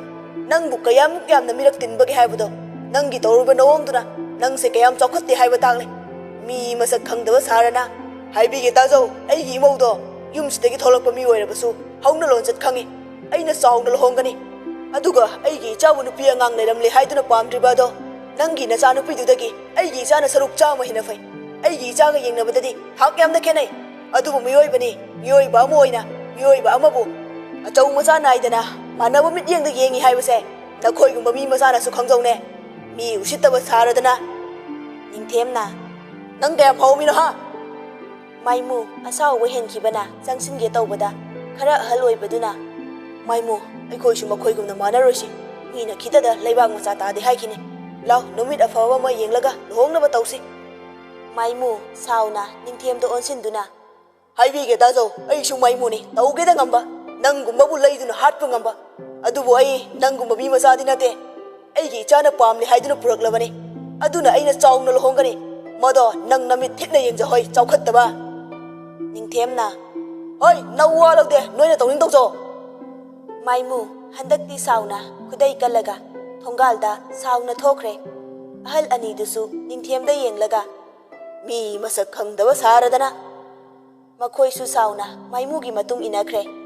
ꯅꯪꯕꯨ ꯀꯌꯥꯃꯨꯛ ꯌꯥꯝꯅ ꯃꯤꯔꯛ ꯇꯤꯟꯕꯒꯦ ꯍꯥꯏꯕꯗꯣ ꯅꯪꯒꯤ ꯇꯧꯔꯤꯕ ꯅꯑꯣꯡꯗꯨꯅ ꯅꯪꯁꯦ ꯀꯌꯥꯝ ꯆꯥꯎꯈꯠꯇꯦ ꯍꯥꯏꯕ ꯇꯥꯛꯂꯦ꯫ ꯃꯤ ꯃꯁꯛ ꯈꯪꯗꯕ ꯁꯥꯔꯅ꯫ ꯍꯥꯏꯕꯤꯒꯦ ꯇꯥꯖꯧ, ꯑꯩꯒꯤ ꯏꯃꯧꯗꯣ ꯌꯨꯝꯁꯤꯗꯒꯤ ꯊꯣꯛꯂꯛꯄ ꯃꯤ ꯑꯣꯏꯔꯕꯁꯨ ꯍꯧꯅ ꯂꯣꯟꯆꯠ ꯈꯪꯉꯤ꯫ ꯑꯩꯅ ꯆꯥꯎꯅ ꯂꯨꯍꯣꯡꯒꯅꯤ꯫ ꯑꯗꯨꯒ ꯑꯩꯒꯤ ꯏꯆꯥꯕꯨ ꯅꯨꯄꯤ ꯑꯉꯥꯡ ꯂꯩꯔꯝꯂꯦ ꯍꯥꯏꯗꯨꯅ ꯄꯥꯝꯗ꯭ꯔꯤꯕ ꯑꯗꯣ ꯅꯪꯒꯤ ꯅꯆꯥꯅꯨꯄꯤꯗꯨꯗꯒꯤ ꯑꯩꯒꯤ ꯏꯆꯥꯅ ꯁꯔꯨꯛ ꯆꯥꯝꯃ ꯍꯦꯟꯅ ꯐꯩ꯫ ꯑꯩꯒꯤ ꯏꯆꯥꯒ ꯌꯦꯡꯅꯕꯗꯗꯤ ꯊꯥꯛ ꯌꯥꯝꯅ ꯈꯦꯠꯅꯩ꯫ ꯑꯗꯨꯕꯨ ꯃꯤꯑꯣꯏꯕꯅꯤ, ꯃꯤꯑꯣꯏꯕ ꯑꯃ ꯑꯣꯏꯅ ꯃꯤꯑꯣꯏꯕ ꯑꯃꯕꯨ ꯑꯆꯧ ꯃꯆꯥ ꯅꯥꯏꯗꯅ ꯃꯥꯟꯅꯕ ꯃꯤꯠꯌꯦꯡꯗ ꯌꯦꯡꯉꯤ ꯍꯥꯏꯕꯁꯦ ꯅꯈꯣꯏꯒꯨꯝꯕ ꯃꯤ ꯃꯆꯥꯅꯁꯨ ꯈꯪꯖꯧꯅꯦ꯫ ꯃꯤ ꯎꯁꯤꯠꯇꯕ ꯁꯥꯔꯗꯅ꯫ ꯅꯤꯡꯊꯦꯝꯅ, ꯅꯪ ꯀꯌꯥꯝ ꯍꯧꯃꯤꯅꯣ ꯍꯥ? ꯃꯥꯏꯃꯨ, ꯑꯁꯥꯎꯕ ꯍꯦꯟꯈꯤꯕꯅ ꯆꯪꯁꯤꯟꯒꯦ ꯇꯧꯕꯗ ꯈꯔ ꯑꯍꯜ ꯑꯣꯏꯕꯗꯨꯅ, ꯃꯥꯏꯃꯨ, ꯑꯩꯈꯣꯏꯁꯨ ꯃꯈꯣꯏꯒꯨꯝꯅ ꯃꯥꯟꯅꯔꯣꯏꯁꯤ꯫ ꯃꯤꯅ ꯈꯤꯇꯗ ꯂꯩꯕꯥꯛ ꯃꯆꯥ ꯇꯥꯗꯦ ꯍꯥꯏꯈꯤꯅꯤ꯫ ꯂꯥꯎ, ꯅꯨꯃꯤꯠ ꯑꯐꯕ ꯑꯃ ꯌꯦꯡꯂꯒ ꯂꯨꯍꯣꯡꯅꯕ ꯇꯧꯁꯤ꯫ ꯃꯥꯏꯃꯨ, ꯁꯥꯎꯅ ꯅꯤꯡꯊꯦꯝꯗ ꯑꯣꯟꯁꯤꯟꯗꯨꯅ, ꯍꯥꯏꯕꯤꯒꯦ ꯇꯥꯖꯧ, ꯑꯩꯁꯨ ꯃꯥꯏꯃꯨꯅꯤ, ꯇꯧꯒꯦꯗ ꯉꯝꯕ, ꯅꯪꯒꯨꯝꯕꯕꯨ ꯂꯩꯗꯨꯅ ꯍꯥꯠꯄ ꯉꯝꯕ꯫ ꯑꯗꯨꯕꯨ ꯑꯩ ꯅꯪꯒꯨꯝꯕ ꯃꯤ ꯃꯆꯥꯗꯤ ꯅꯠꯇꯦ꯫ ꯑꯩꯒꯤ ꯏꯆꯥꯅ ꯄꯥꯝꯂꯦ ꯍꯥꯏꯗꯨꯅ ꯄꯨꯔꯛꯂꯕꯅꯤ꯫ ꯑꯗꯨꯅ ꯑꯩꯅ ꯆꯥꯎꯅ ꯂꯨꯍꯣꯡꯒꯅꯤ꯫ ꯃꯗꯣ ꯅꯪ ꯅꯃꯤꯠ ꯊꯤꯠꯅ ꯌꯦꯡꯖꯍꯣꯏ, ꯆꯥꯎꯈꯠꯇꯕ꯫ ꯅꯤꯡꯊꯦꯝꯅ, ꯍꯣꯏ, ꯅꯧ ꯋꯥ ꯂꯧꯗꯦ, ꯅꯣꯏꯅ ꯇꯧꯅꯤꯡ ꯇꯧꯖꯧ꯫ ꯃꯥꯏꯃꯨ, ꯍꯟꯗꯛꯇꯤ ꯁꯥꯎꯅ ꯈꯨꯗꯩ ꯀꯜꯂꯒ ꯊꯣꯡꯒꯥꯜꯗ ꯁꯥꯎꯅ ꯊꯣꯛꯈ꯭ꯔꯦ꯫ ꯑꯍꯜ ꯑꯅꯤꯗꯨꯁꯨ ꯅꯤꯡꯊꯦꯝꯗ ꯌꯦꯡꯂꯒ, ꯃꯤ ꯃꯁꯛ ꯈꯪꯗꯕ ꯁꯥꯔꯗꯅ꯫ ꯃꯈꯣꯏꯁꯨ ꯁꯥꯎꯅ ꯃꯥꯏꯃꯨꯒꯤ ꯃꯇꯨꯡ ꯏꯟꯅꯈ꯭ꯔꯦ꯫